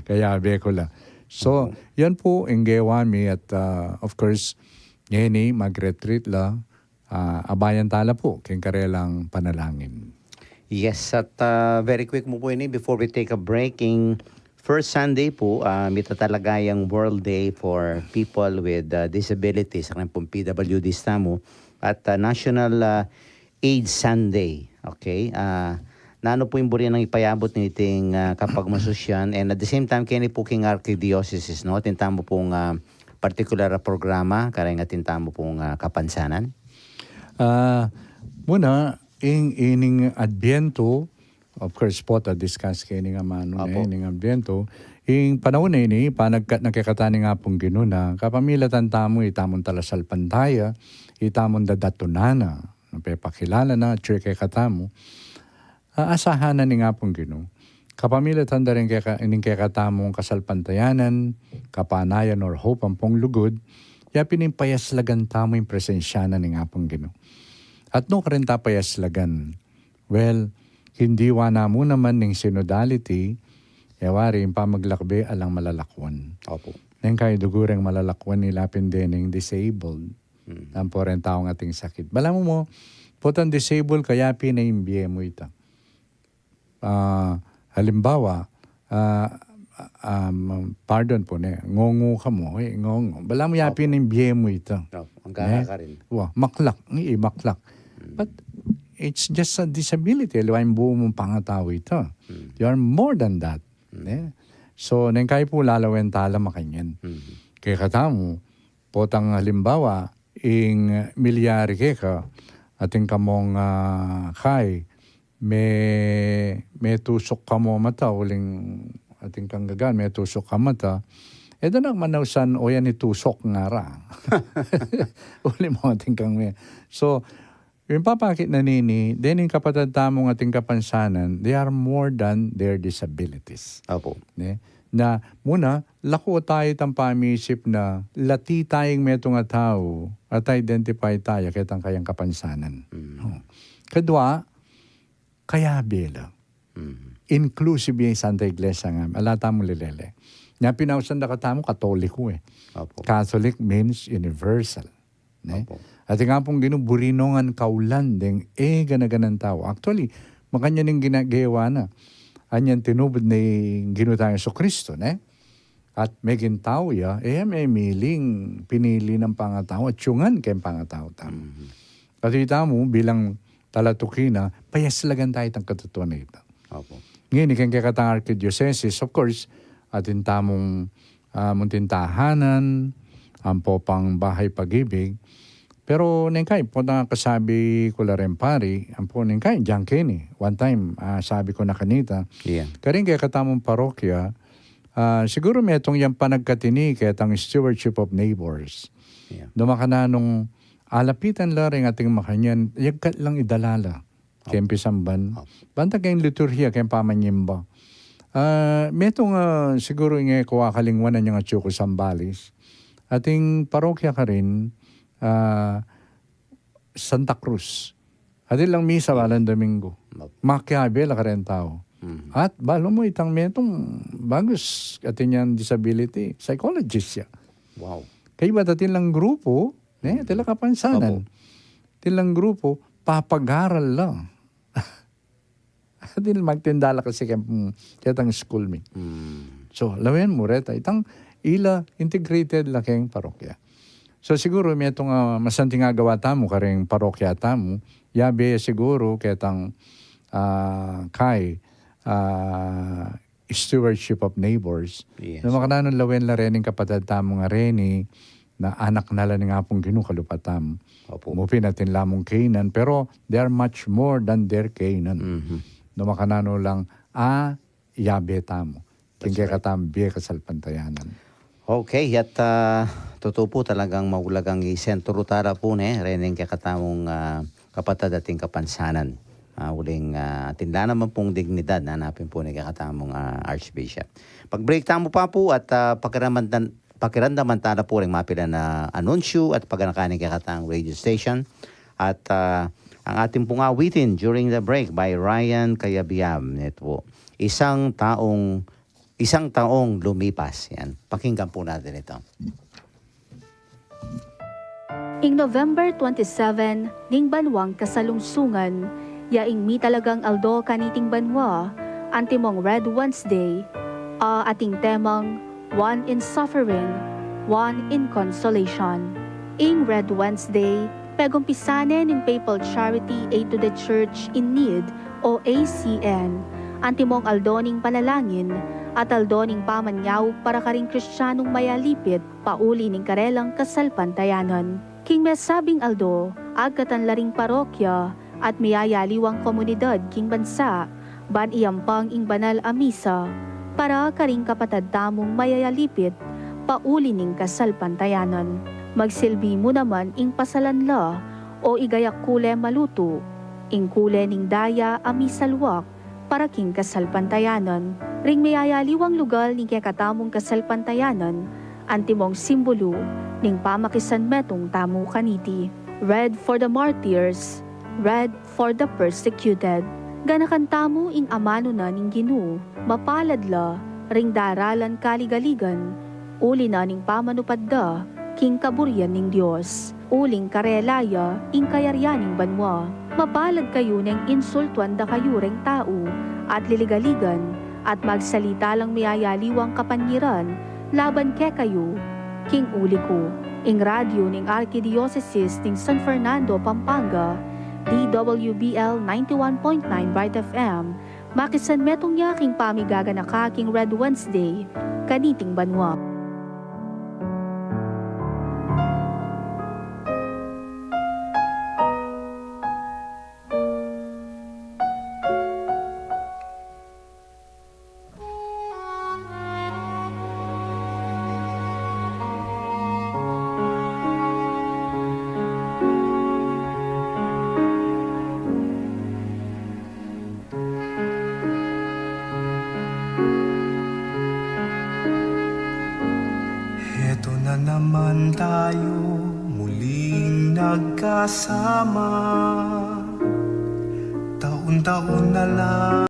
kayabe ku la. So, yan pu ing gewa mi at, ah, of course, ngeni mag-retreat la, ah, abayan tala pu keng karelang panalangin. Yes, at, ah, very quick mu pu ini before we take a break. Ing first Sunday pu, ah, mita talaga yang World Day for People with, ah, Disabilities, kareng pung P W Ds tamu, at, ah, National, ah, AIDS Sunday. Okay? Ah, nanu pu ing buri nang ipayabut niting, ah, kapagmasusyan, and at the same time, keni pu king archdiocese, no? Atin tamu pung, ah, partikular a programa kareng atin tamu pung, ah, kapansanan? Ah, muna, ing, ining Adbientu, of course, pota discuss keni ning amanu ne, ining Adbientu, ing panaun a ini, panagkat na kekatamu ning Apung Ginu na kapamilatan tamu, itamung talasalpantaya, itamung dadatunan na, pepakilala na, atyu kekatamu, aasahan na ning Apung Ginu. Kapamilatan da ring keka-, ning kekatamung kasalpantayanan, kapanayan or hope ampong lugud, yapin ing payaslagan tamu ing presensya na ning Apung Ginu. At nu karin ta payaslagan? Well, king diwa na mu naman ning synodality, e wari ing pamaglakbe alang malalakwan. Neng kay dugu reng malalakwan, ila pin dening disabled. Ampo reng taung ating sakit. Balamu mu, potang disabled ka, yapin na ing bie mu ita. Ah, halimbawa, ah, um, pardon pu ne, ngungu ka mu, e, ngungu. Balamu yapin na ing bie mu ita. Wa, maklak, e, maklak. But it's just a disability. Aliwa ing bu mung pangatau ita. You are more than that. Ne? So, neng kay pu lalawen tala makanyan. Kekatamu, potang halimbawa, ing milyari keka, atin kamung, ah, kay, me-, metusuk ka mu mata, uling atin kang gagan, metusuk ka mata, e da na manausan, o yan itusuk ngara. Uling mu atin kang me-, so, ing papakit na nini, dening kapatad tamung ating kapansanan, they are more than their disabilities. Ne? Na, muna, laku tayu itang pamisip na lati tayung metung a tau at identify taya ketang kayang kapansanan. O. Kadua, kayabe la. Inclusive ya ing Santa Iglesia ngami. Ala tamu lilele. Nya pin ausan da katamu Katoliko, e. Catholic means universal. Ne? Atin Apung Ginu buri no ngan kaulan deng e gana-ganang tau. Actually, makanyan ing gina-, gewa na. Anyan tinubud ning Ginu tang Jesucristo, ne? At meging tau ya, e ya memiling, pinili nang pangatau, at yungan keng pangatau tamu. At itamu, bilang talatuki na, payaslagan tayu itang katutuan a ita. Ngeni, keng kekatang archdiocese, of course, atin tamung, ah, munting tahanan, ampo pang Bahay Pag-ibig. Pero neng kay, potang kasabi ku la reng pari, ampo neng kay, dian keni. One time, ah, sabi ku na kanita, karing kekatamung parokya, ah, siguru metung yang panagkat ini ketang stewardship of neighbors. Nung makananung alapitan la reng ating makanyan, yagkat lang idala la keng pisamban. Banta keng liturhiya, keng pamanyimba. Ah, metung, ah, siguru ing e ku akalingwan anyang atyu ku Zambales. Ating parokya karin, ah, Santa Cruz. Atin lang misa balang Domingo. Makiabe la kareng tau. At balu mu itang metung bagus atin yang disability, psychologist ya. Kaybat atin lang grupu, ne, atin lang kapansanan. Atin lang grupu, papag-aral la. Atin lang magtinda la kasi keng, ketang school mi. So, lawen mu reta, itang ila integrated la keng parokya. So, siguru metung, ah, masanting a gawa tamu kareng parokya tamu, yabe ya siguru ketang, ah, kay, ah, stewardship of neighbors. Nung makananu lawen la reni ing kapatad tamu ngareni, na anak na la ning Apung Ginu kalupa tamu. Mu pin atin la mung kainan, pero they are much more than their kainan. Nung makananu lang, ah, yabe tamu king kekatamung bie kasalpantayanan. Okay, at, ah, tutu pu talagang maulagang isentru tala pu ne reng kekatamung, ah, kapatad ating kapansanan. Ah, uling, ah, atin la naman pung dignidad na hanapin pu ne kekatamung, ah, Archbishop. Pag-break tamu pa pu at, ah, pakiramdaman, pakiramdaman tala pu reng mapilan a anunsyu at paganakan ning kekatamung radio station. At, ah, ang atin pung awitin during the break by Ryan Cayabyab. Ito pu, isang taong, isang taong lumipas. Yan. Pakinggan po natin ito. Ing November twenty-seven, ning banwang kasalungsungan, ya ing mitalagang aldo kaniting banwa, antimong Red Wednesday, a ating temang One in Suffering, One in Consolation. Ing Red Wednesday, pegumpisan ne ning Papal Charity Aid to the Church in Need o A C N, antimong aldo ning panalangin at aldo ning pamanyaup para karing Kristianong mayalipit pauli ning karelang kasalpantayanan. King mesabing aldo, agkatan la ring parokya at miyayaliwang komunidad king bansa ban iyampang ing banal a misa para karing kapatad tamung mayayalipit pauli ning kasalpantayanan. Magsilbi mu naman ing pasalan la o igayak kule malutu, ing kule ning daya a misalwak para king kasalpantayanan. Ring miyayaliwang lugal ning kekatamung kasalpantayanan, antimong simbulu ning pamakisanmetung tamu kaniti. Red for the martyrs, red for the persecuted. Ganakan tamu ing amanu na ning Ginu, mapalad la ring daralan kaligaligan, uli na ning pamanupad da king kaburian ning Dios. Uling karela ya ing kayarian ning banua. Mapalad kayu neng insultuan da kayu reng tau at liligaligan at magsalita lang miyayaliwang kapanyiran laban kekayu king uli ku. Ing radyu ning Arkidiosesis ning San Fernando, Pampanga, D W B L ninety-one point nine Bright F M, makisanmetung ya king pamigaganaka king Red Wednesday kaniting banua. Heto na naman tayo muling nagkasama. Taon-taon na lang.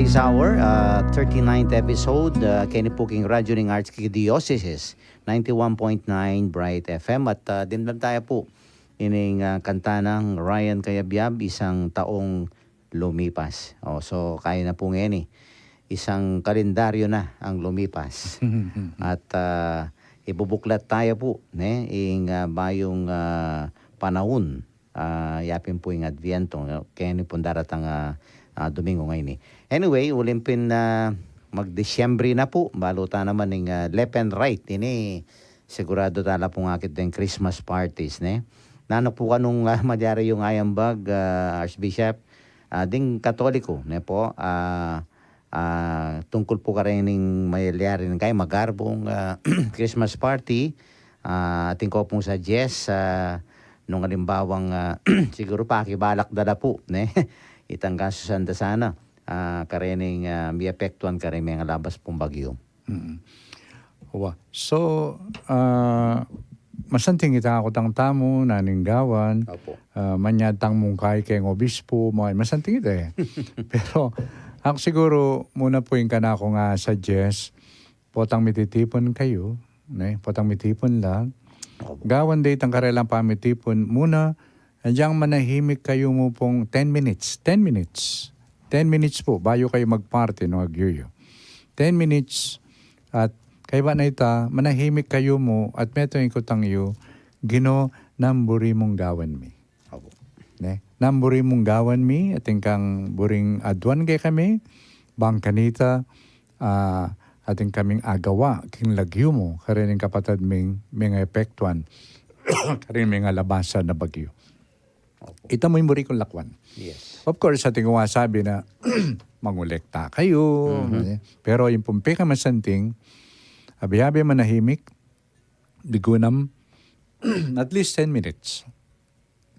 This hour, uh, thirty-ninth episode, uh, keni pu king Radyo ning Archdiocese, ninety-one point nine Bright F M. At, uh, dimdam taya pu ining, uh, kanta nang Ryan Cayabyab, Isang Taong Lumipas. O, so, kaya na pu ngeni, isang kalendaryo na ang lumipas. At, uh, ibubuklat taya pu, ne, ing, uh, bayung, uh, panaun, ah, yapin pu ing Adviento, keni pung daratang, ah, ah, Domingo ngeni. Anyway, uling pin, ah, mag-Disyembre na pu, balu ta naman ing, ah, left and right. Ini, sigurado tala pung akit deng Christmas parties, ne? Nanu pu kanung, ah, malyari yung ayambag, ah, Archbishop, ah, ding Katoliko, ne pu? Ah, ah, tungkul pu karening malyari kaya magarbung, ah, Christmas party, ah, atin ko pung suggest, ah, nung alimbawang, ah, siguru pakibalak da la pu, ne? Itang kasusan da sana, ah, karening, ah, miapektuan karening mengalabas pung bagyu. Mm. Wa. So, ah, masanting ita, kutang tamu, naning gawan, Opo. ah, manyad tang mungkay keng obispo, ma-, masanting ita e. Pero, aku siguru, muna pu ing kanakung suggest, potang mititipun kayu, ne? Potang mitipun la. Opo. Gawan de itang karelang pamitipun, muna, agyang manahimik kayu mu pung ten minutes, ten minutes. Ten minutes pu, bayu kayu mag-party nung agyu yu. Ten minutes, at kaybat na ita, manahimik kayu mu, at metung ikutang yu, Ginu, nanu ing buri mung gawan mi. Opo. Ne? Nanu ing buri mung gawan mi, atin kang buring aduan kekami, bang kanita, ah, atin kaming agawa, king lagyu mu, karening kapatad ming, ming epektuan, karening ming alabasan a bagyu. Opo. Ita mu ing buri kung lakwan. Yes. Of course, atin kung sabi na, mangolekta kayu, Mhm. ne? Pero ing pung pekamasanting, abi-abi manahimik, bigunam, at least ten minutes.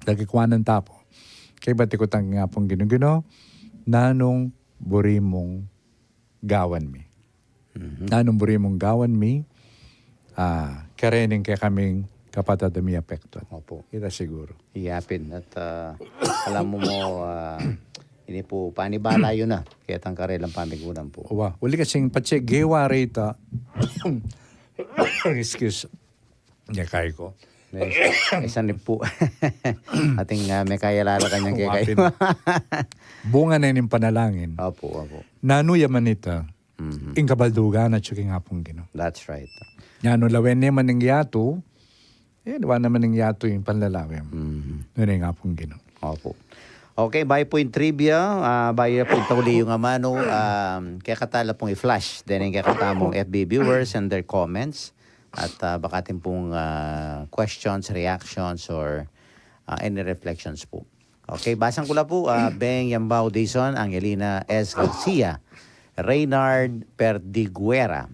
Lagi kuanan ta pu. Kaybat ikutang king Apung Ginu, Ginu, nanung buri mung gawan mi. Mhm. Nanung buri mung gawan mi, ah, karening kekaming kapatad a miapektuan. Opo. Ita siguru. Yapin. At, ah, alam mu mu, ah, ini pu, panibala yu na, ketang karelang pamigunam pu. Wa, uli kasing patse gewa reta. Excuse. Kekay ku. Yes. Isan pu. Atin, ah, mekayalala kanyang kekay. Wapin. Bunga na ning panalangin. Opo, opo. Nanu ya man ita, Mhm. ing kabaldugan atyu king Apung Ginu. That's right. Nanu lawen ne man ing yatu, e, lawen ne man ing yatu ing panlalawen. Mhm. Nanu ing Apung Ginu. Opo. Okay, bayu pu ing trivia, ah, bayu pu ing tauli yung amanu, um, kekatala pung i-flash, then ing kekatamung F B viewers and their comments. At, ah, baka atin pung, ah, questions, reactions, or, ah, any reflections pu. Okay, basang ku la pu, ah, Beng Yambao Dizon, Angelina S. Garcia, Reynard Perdiguera,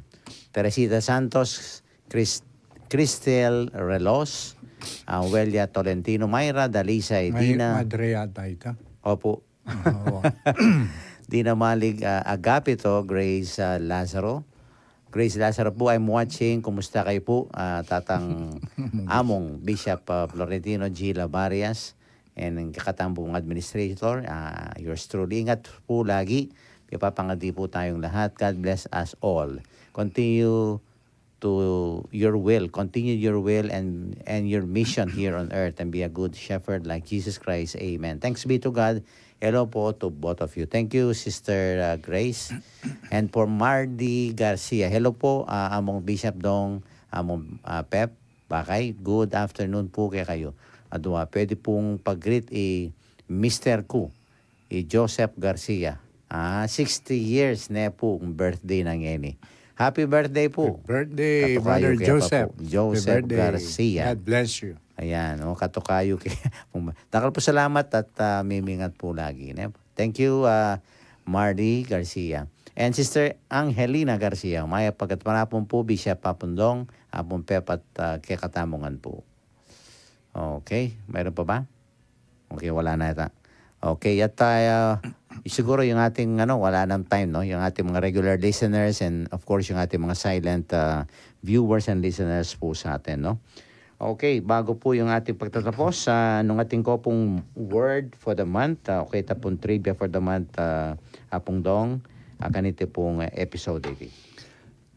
Teresita Santos, Chris-, Cristel Relos, ah, Welia Tolentino, Myra, Dalisay, May Dina. Madre yata ita. Opo. Oo. Dina Malig, ah, Agapito, Grace, ah, Lazaro. Grace Lazaro pu, I'm watching. Kumusta kayu pu? Ah, Tatang Among, Bishop, ah, Florentino G. Labarias, and ang kekatamung administrator, ah, yours truly. Ingat pu lagi. Pipapangadi pu tayung lahat. God bless us all. Continue to your will, continue your will and, and your mission here on earth, and be a good shepherd like Jesus Christ. Amen. Thanks be to God. Hello po to both of you. Thank you, Sister, uh, Grace. And for Mardy Garcia. Hello po, uh, Among Bishop Dong, Among, uh, Pep. Bakay, good afternoon po kekayu. Adwa, pwede pung pag-greet i Mister ku, i Joseph Garcia. Ah, sixty years ne pu ing birthday na ngeni. Happy birthday pu. Happy birthday, Brother Joseph. Joseph Garcia. God bless you. Ayan, o, katukayu ke. Dakal pu salamat at, ah, mimingat pu lagi, ne? Thank you, ah, Mardy Garcia. And Sister Angelina Garcia, mayap a gatpanapun pu, Bishop Apung Dong, Apung Pep at, ah, kekatamung ngan pu. Okay, mayroon pa ba? Okay, wala na yata. Okay, at, ah, siguro yung ating, ano, wala nang time, no? Yung ating mga regular listeners and, of course, yung ating mga silent, ah, viewers and listeners po sa atin, no? Okay, bago po yung ating pagtatapos, ah, nung atin ko pung word for the month, ah, okay, tapong trivia for the month, ah, Apung Dong, a kaniti pung, eh, episode iti.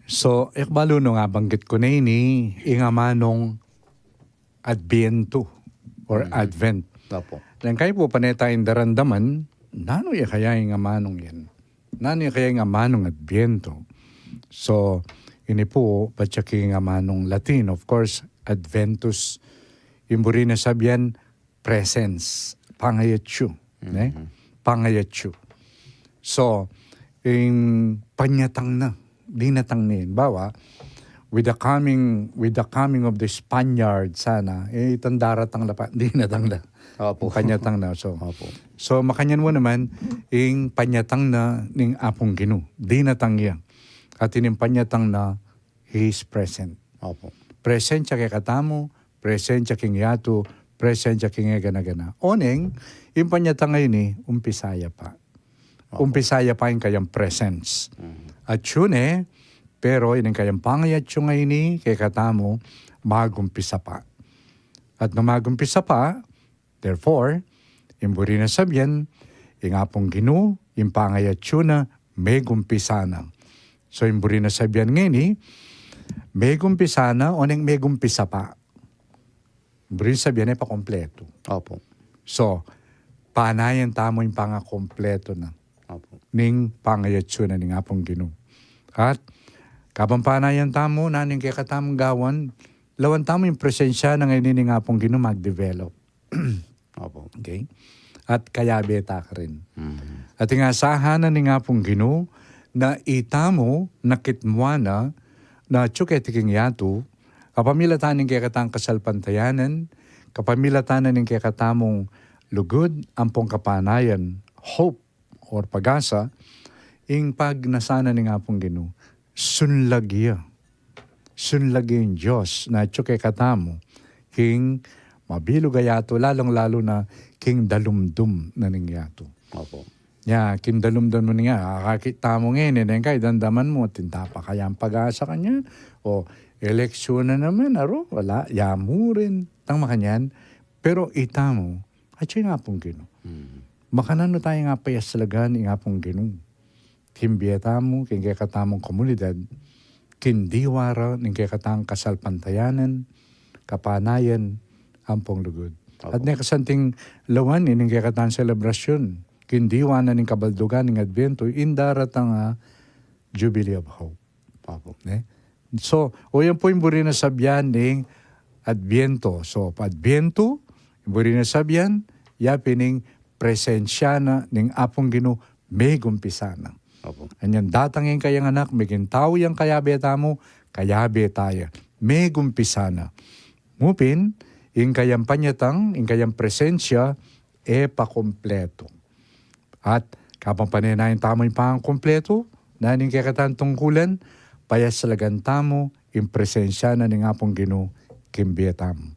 So, e ku balu nung abanggit ku ne ini, ing amanung Adbientu or Advent. Opo. Nung kayu pu pane tayung daramdaman, nanu ya kaya ing amanung yan? Nanu ya kaya ing amanung Adbientu? So, ini pu, patse king amanung Latin, of course, Adventus, ing buri na sabian, presence, pangayatsu, ne? Pangayatsu. So, ing panyatang na, dinatang na. Bawa, with the coming, with the coming of the Spaniard sana, e, itang daratang la pa, dinatang na. Opo. Panyatang na, so. Opo. So, makanyan mu naman, ing panyatang na ning Apung Ginu, dinatang ya. At ining panyatang na, He is present. Opo. Present ya kekatamu, present ya king yatu, present ya king e gana-gana. Oneng, ing panyatang a ini, umpisa ya pa. Opo. Umpisa ya pa ing kayang presence. Atsu ne, pero ining kayang pangayatsu a ini, kekatamu, magumpisa pa. At nung magumpisa pa, therefore, ing buri na sabian, ing Apung Ginu, ing pangayatsu na, megumpisa na. So, ing buri na sabian ngeni, megumpisa na, oneng megumpisa pa. Buri na sabian, e pa kompletu. Opo. So, panayan tamu ing pangakompletu na. Opo. Ning pangayatsu na ning Apung Ginu. At, kabang panayan tamu, nanu ing kekatamung gawan, lawan tamu ing presensya na ngeni ning Apung Ginu mag-develop. Opo. Okay? At kayabe ta karin. At ing asahan na ning Apung Ginu, na itamu, nakitmuan na, na atsu keti king yatu, kapamilatan ning kekatang kasalpantayanan, kapamilatan na ning kekatamung lugud, ampong kapanayan, hope, or pag-asa, ing pagnasa na ning Apung Ginu, sunlag ya. Sunlag ya ing Dios, na atsu kekatamu, king mabilug a yatu, lalung-lalu na king dalumdum na ning yatu. Opo. Ya, king dalumdum na ning yatu, akakit tamu ngeni, neng kai, damdaman mu, atin ta pa kayang pag-asa kanyan, o eleksyun na naman, aru, wala, ya mu rin, tang makanyan, pero itamu, atsu ing Apung Ginu. Makananu taya nga payaslagan ing Apung Ginu? King bie tamu, king kekatamung komunidad, king diwa ra ning kekatang kasalpantayanan, kapanayan, ampong lugud. Opo. At ne kasanting lawan ining kekatang selebrasyun, king diwa na ning kabaldugan ning Adbientu, ing daratang a Jubilee of Hope. Opo. Ne? So, o yan pu ing buri na sabian ning Adbientu. So, Adbientu, ing buri na sabian, ya pin ing presensya na ning Apung Ginu, megumpisa na. Opo. Anyan datang ing kayang anak, meging tau yang kayabe tamu, kayabe taya. Megumpisa na. Mu pin, ing kayang panyatang, ing kayang presensya, e pa kompletu. At kabang pane na ing tamu ing pangakompletu na ning kekatang tungkulan, payaslagan tamu ing presensya na ning Apung Ginu king bie tamu.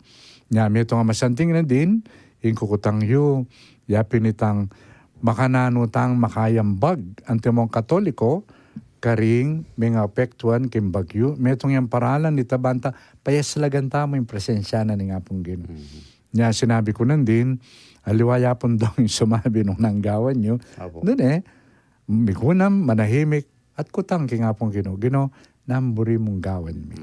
Nya, metung a masanting na din, ing kukutang yu, ya pin itang makananu tang makayambag, antimong Katoliko, karing mengapektuan king bagyu, metung yang paralan ita banta, payaslagan tamu ing presensya na ning Apung Ginu. Nya sinabi ku nandin, aliwa ya pung dong ing sumabi nung nanu ing gawan yu. Opo. Dun e, mikunam, manahimik, at kutang king Apung Ginu, Ginu, nanu ing buri mung gawan mi?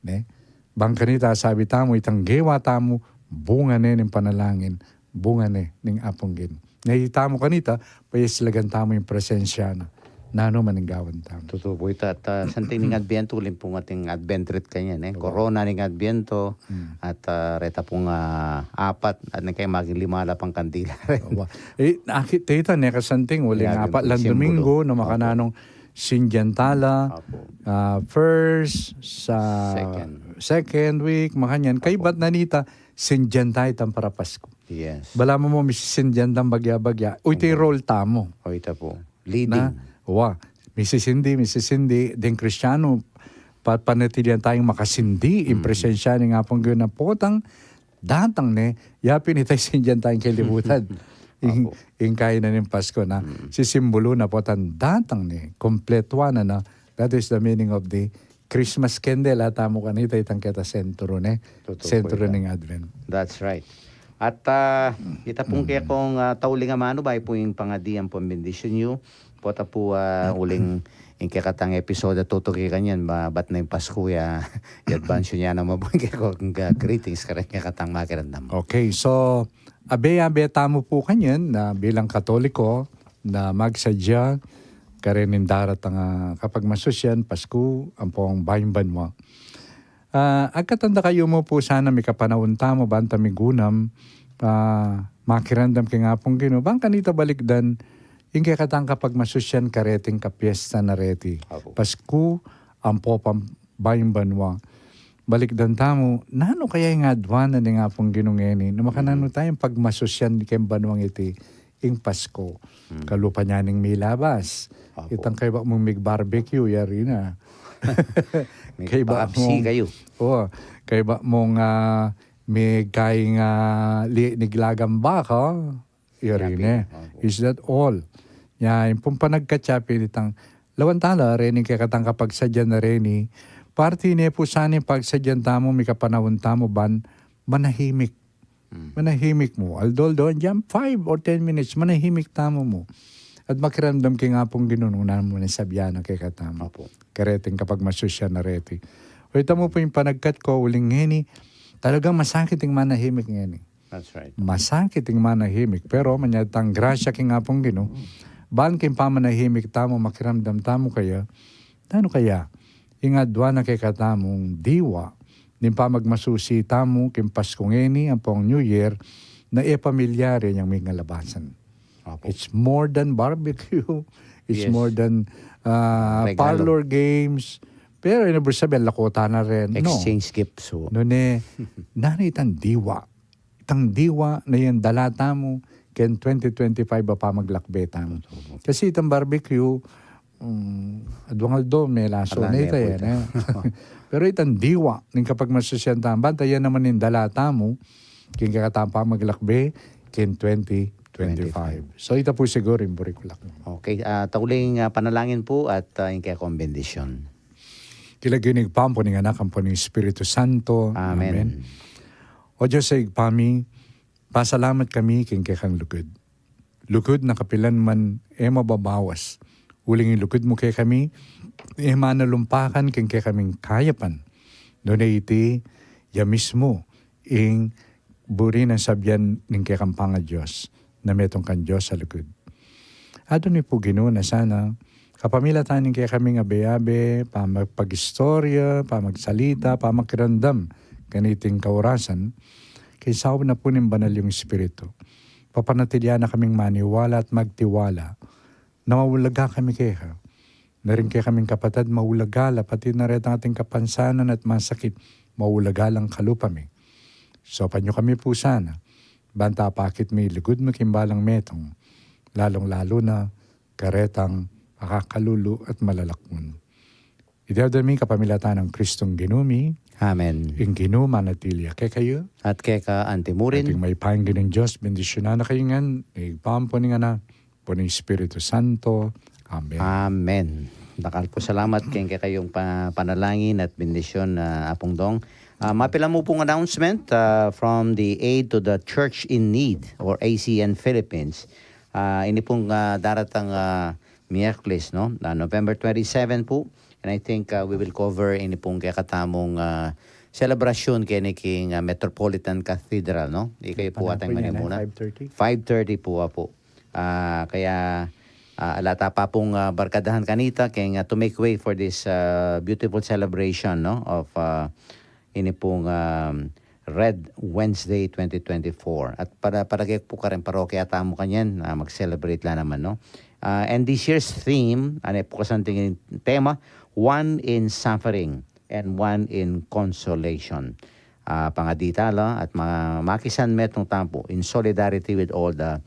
Ne? Bang kanita sabi tamu, itang gewa tamu, bunga ne ning panalangin, bunga ne ning Apung Ginu. Nung itamu kanita, payaslagan tamu ing presensya na. Nanu man ing gawan tamu. Tutu pu ita, at, ah, santing ning Adbientu, uling pung ating Advent wreath kanyan, e. Opo. Korona ning Adbientu, at, ah, reta pung, ah, apat, at nung kaya maging lima la pang kandila rin. Opo. E, akit ita, ne kasanting, uling apat lang Dominggu, no, makananung sindian tala, ah, first, sa second week, makanyan. Kaybat na nita, sindian ta itang para Pasku. Yes. Balamu mu misisindian tang bagya-bagya. O, iti role tamu. O, ita pu. Leading. Na, wa, misisindi, misisindi, ding Kristianu, pa-, panatilian tayung makasindi, ing presensya ning Apung Ginu potang, datang ne, ya pin ita sindian tayung kelibutan. Ing, ing kainan ning Pasku na, sisimbulu na potang datang ne, kompletuan na na, that is the meaning of the Christmas candle, a tamu kanita itang keta sentru, ne? Tutu pu ita. Sentru ning Advent. That's right. At, ah, ita pung kekong, ah, tauling amanu, bayu pu ing pangadi ampong bendisyun yu, Pota pu, ah, uling ing kekatang episode a tutuki kanyan, ba, bat na ing Pasku ya, i-advance yu na naman pu ing kekong, ah, greetings kareng kekatang makiramdam. Okay, so, abe-abe tamu pu kanyan na bilang Katoliko na magsadya kareng daratang, ah, kapagmasusyan, Pasku ampong bayung banua. Ah, agkatan da kayu mu pu sana mikapanaun tamu ban ta migunam, ah, makiramdam king Apung Ginu. Ban kanita balikdan, ing kekatang kapagmasusyan kareting kapiesta na reti. Apo. Pasku ampo pambayung banua. Balikdan tamu, nanu kaya ing aduanan ning Apung Ginu ngeni? Na makananu tayang pagmasusyan keng banuang iti ing Pasku. Hmm. Kalupa na ning milabas. Apo. Itang kaybat mung mig-barbecue, yari na. Kaybat mung, kayu. O, kaybat mung, ah, migkaing, ah, li-, niglagang baka, yari na. Apo. Is that all? Ya, ing pung panagkat ya pin itang, lawan tala, reni kekatang kapagsadyan na reni, parti ne pu sana ing pagsadyan tamu, mikapanaun tamu, ban manahimik. Hmm. Manahimik mu. Although, although, diyan five or ten minutes, manahimik tamu mu. At makiramdam king Apung Ginu nung nanu mu nang sabian na kekatamu. Apo. Kareting kapagmasusyan na reti. O, ita mu pu ing panagkat ku, uling ngeni, talagang masakit ing manahimik ngeni. That's right. Masakit ing manahimik, pero manyad tang grasya king Apung Ginu, ban king pamanahimik tamu, makiramdam tamu kaya, nanu kaya, ing aduan na kekatamung diwa, ning pamagmasusi tamu king Pasku ngeni ampong New Year, na e pamilyar yang mingalabasan. Apo. It's more than barbecue. It's, yes, more than, ah, regalo, parlor games. Pero, ina, bu sabi, lakutan na rin. No. Exchange gifts, o. Nune, nanu itang diwa. Itang diwa na yang dala tamu, ken twenty twenty-five a pamaglakbe tamu. Opo. Kasi itang barbecue, mm, aduang aldo, melaso na ita, yan, eh. Pero itang diwa, ning kapagmasusyan tamu, banta yan naman ing dala tamu, king kekatang pamaglakbe, king twenty twenty-five. Twenty-five. So, ita pu siguru ing buri ku lakwan. Okay, ah, tauling, ah, panalangin pu at, ah, ing kekong bendisyon. King lagyu ning Ibpa, ampo ning Anak, ampo ning Espiritu Santo. Amen. Amen. O Dios a Ibpa mi, pasalamat kami king kekang lugud. Lugud na kapilan man e mababawas. Uling ing lugud mu kekami, e manalumpakan king kekaming kayapan. Nune iti, ya mismu, ing buri nang sabian ning kekang pangaDios, na metung kang Dios a lugud. Aduan mi pu Ginu na sana, kapamilatan ning kekaming abe-abe, pamagpagistorya, pamagsalita, pamakiramdam, kaniting kaurasan, king saup na pu ning Banal yung Espiritu. Papanatilian na kaming maniwala at magtiwala, na maulaga kami keka. Na ring kekaming kapatad maulaga la, pati na retang ating kapansanan at masakit, maulaga lang kalupa mi. Saupan yu kami pu sana, banta apakit mi ing lugud mi king balang metung, lalung-lalu na karetang makakalulu at malalakmun. Iti aduan mi kapamilatan nang Kristong Ginu mi. Amen. Ing Ginu manatili ya kekayu. At keka anti mu rin. At ing mayupayang Ginung Dios, bendisyunan na kayu ngan, ning Ibpa, ampo ning Anak, ampo ning Espiritu Santo. Amen. Amen. Dakal pu salamat king kekayung pa-, panalangin at bendisyon, ah, Apung Dong. Ah, mapilan mu pung announcement, ah, from the Aid to the Church in Need or A C N Philippines. Ah, ini pung, ah, daratang, ah, Miyerkules, no? Ah, November twenty-seven pu. And I think, ah, we will cover ini pung kekatamung, ah, selebrasyon keni king, ah, Metropolitan Cathedral, no? Ikayu pu ata ing manimuna. Five thirty? Five thirty pu, apu. Ah, kaya, ah, ala ta pa pung, ah, barkadahan kanita keng, ah, to make way for this, ah, beautiful celebration, no, of, ah, ini pung, um, Red Wednesday twenty twenty-four. At para, para kaya pu kareng parokya tamu kanyan, ah, mag-celebrate la naman, no? Ah, and this year's theme, ane pu kasanting tema, One in Suffering and One in Consolation. Ah, pangadi tala at ma-, makisanmetung tamu pu in solidarity with all the,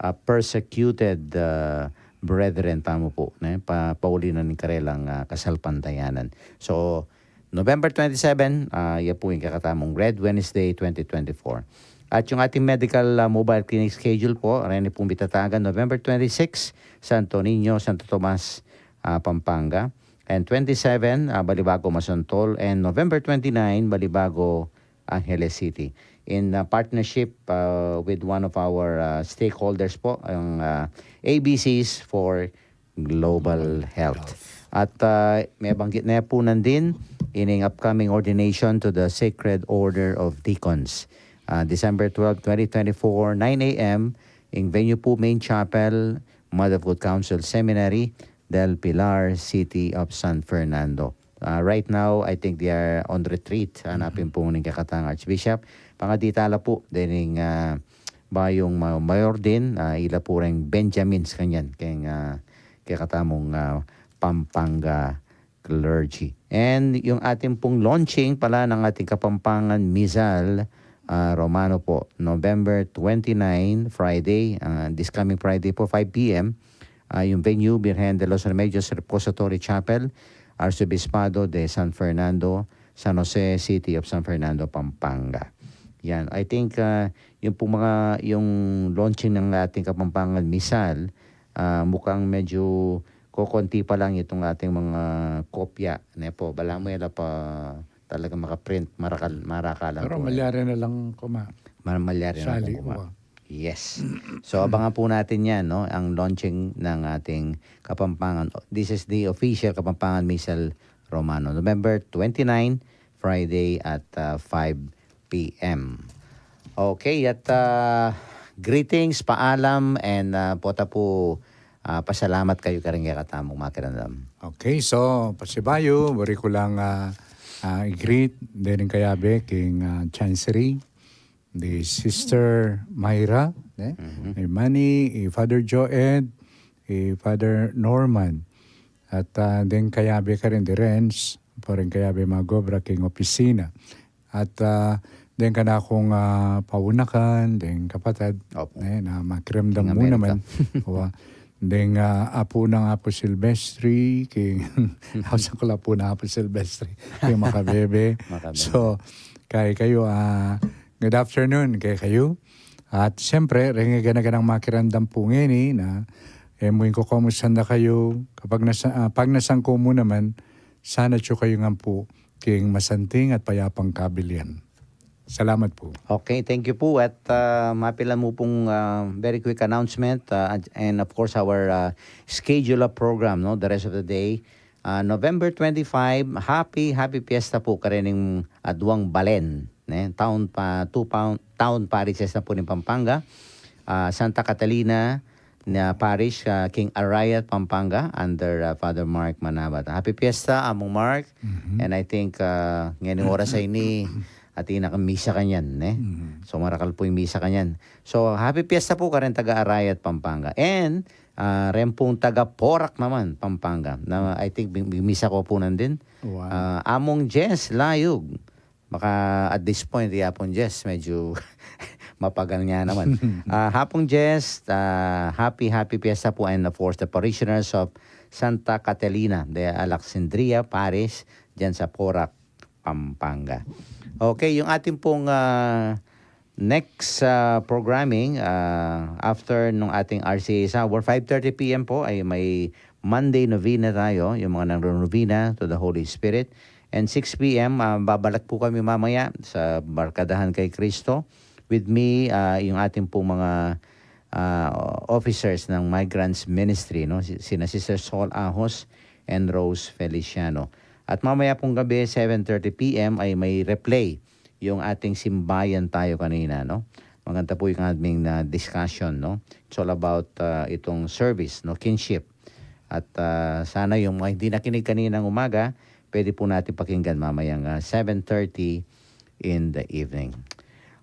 ah, persecuted, ah, brethren tamu pu, ne? Pa-, pauli na ning karelang, ah, kasalpantayanan. So, November twenty-seven, ah, ya pu ing kekatamung Red Wednesday twenty twenty-four. At yung ating medical, ah, mobile clinic schedule po, reni pung bitatagan, November twenty-six, Santo Niño, Santo Tomas, ah, Pampanga. And twenty-seven, ah, Balibago, Masantol. And November twenty-nine, Balibago, Angeles City. In, ah, partnership, ah, with one of our, ah, stakeholders po, ang, ah, A B Cs for Global Health. At ah, mabanggit na pu nandin ining upcoming ordination to the Sacred Order of Deacons. Ah, December twelve, twenty twenty-four, nine a m, ing venue pu, main chapel, Mother of Good Counsel Seminary del Pilar, City of San Fernando. Ah, right now, I think they are on retreat. Hanapin pu ning kekatang Archbishop. Pangaditala pu dening ah, bayung ma-, mayor din, ah, ila pu reng Benjamins kanyan keng ah, kekatamung ah, Pampanga clergy. And yung ating pong launching pala ng ating Kapampangan Misal ah, Romano po, November twenty-nine, Friday, ah, this coming Friday po, five p m. Ah, yung venue, Birhen de los Remedios Repository Chapel, Arzobispado de San Fernando, San Jose, City of San Fernando, Pampanga. Yan, I think ah, yung pong mga, yung launching ng ating Kapampangan Misal, ah, mukhang medyo kokonti pa lang itong ating mga kopya, ne po. Balamu ila pa talaga makaprint, marakal, marakalan. Pero po, eh, malyari na lang kuma. Mar-, malyari na lang kuma. Yes. So, abangan po natin yan, no? Ang launching ng ating Kapampangan. This is the official Kapampangan Misal Romano. November twenty-nine, Friday at ah, five p m. Okay, at ah, greetings, paalam, and ah, pota po, ah, pasalamat kayu karing kekatamung makiramdam. Okay, so, pasibayu, buri ku lang ah, ah, i-greet, deng kayabe king ah, Chancery, di Sister Myra, eh? Mhm. I Manny, i Father Joed, i Father Norman. At ah, deng kayabe karin di Renz, pa ring kayabe magobra king opisina. At ah, deng kanakung ah, paunakan, deng kapatad, opo, eh, na makiramdam king mu Amerika naman. Wa, deng ah, apu nang Apu Silvestre, king, ausan ku la apu nang Apu Silvestre, king makabebe. Makabebe. So, kay kayu, ah, good afternoon kay kayu. At siyempre, reng gana-ganang makiramdam pu ngeni na, e mu ing kukomusta na kayu, kapag nasa, ah, pag nasan ku mu naman, sana atyu kayu ngan pu king masanting at payapang kabilian. Salamat pu. Okay, thank you po. At ah, mapilan mu pung ah, very quick announcement ah, and, and of course our ah, schedule of program, no, the rest of the day. Ah, November twenty-five, happy, happy fiesta po karening aduang balen, ne? Town pa, two pound, town parishes na po ning Pampanga. Ah, Santa Catalina na Parish, ah, king Arayat, Pampanga, under ah, Father Mark Manabat. Happy fiesta, Among Mark. Mhm. And I think ah, ngeni oras ay ni atin na misa kanyan, ne? Mhm. So, marakal po ing misa kanyan. So, happy fiesta po karing taga Arayat, Pampanga. And ah, reng pung taga Porac naman, Pampanga. Na, I think, bi-, bi-, misa ku pu nandin. Wow. Ah, Among Jess Layug. Baka at this point, i Apung Jess, medyo mapagal nga naman. Ah, Apung Jess, ah, happy, happy fiesta po, and of course, the parishioners of Santa Catalina de Alexandria Parish, dyan sa Porac, Pampanga. Okay, yung atin pung ah, next ah, programming ah, after nung ating R C A sa hour, five thirty p m po ay may Monday novena tayo, yung mga nagno-novena to the Holy Spirit. And six p m, ah, babalik po kami mamaya sa Barkadahan kay Kristo. With me, ah, yung ating pong mga ah, officers ng Migrants Ministry, no? Si-, sina Sister Sol Ahos and Rose Feliciano. At mamaya pong gabi, seven thirty p m, ay may replay yung ating simbayan tayo kanina, no? Maganda po yung aming ah, discussion, no? It's all about ah, itong service, no? Kinship. At ah, sana yung mga hindi nakinig kaninang umaga, pwede po natin pakinggan mamayang ah, seven thirty in the evening.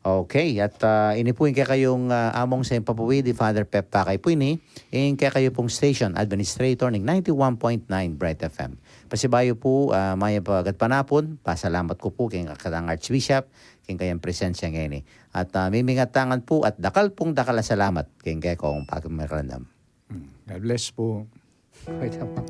Okay, at ah, ini po yung kekayung ah, among sa papuwi di Father Pep Takay po ini, yung kekayu pong station administrator ning ninety-one point nine Bright F M. Pasibayu po, ah, mayap a gatpanapun, pasalamat ku po keng kekatang Archbishop, keng kayang presensya ngeni. At ah, mimingat tangan po at dakal pong dakal a salamat keng kekong pakiramdam. Hmm, God bless po. Wait lang po.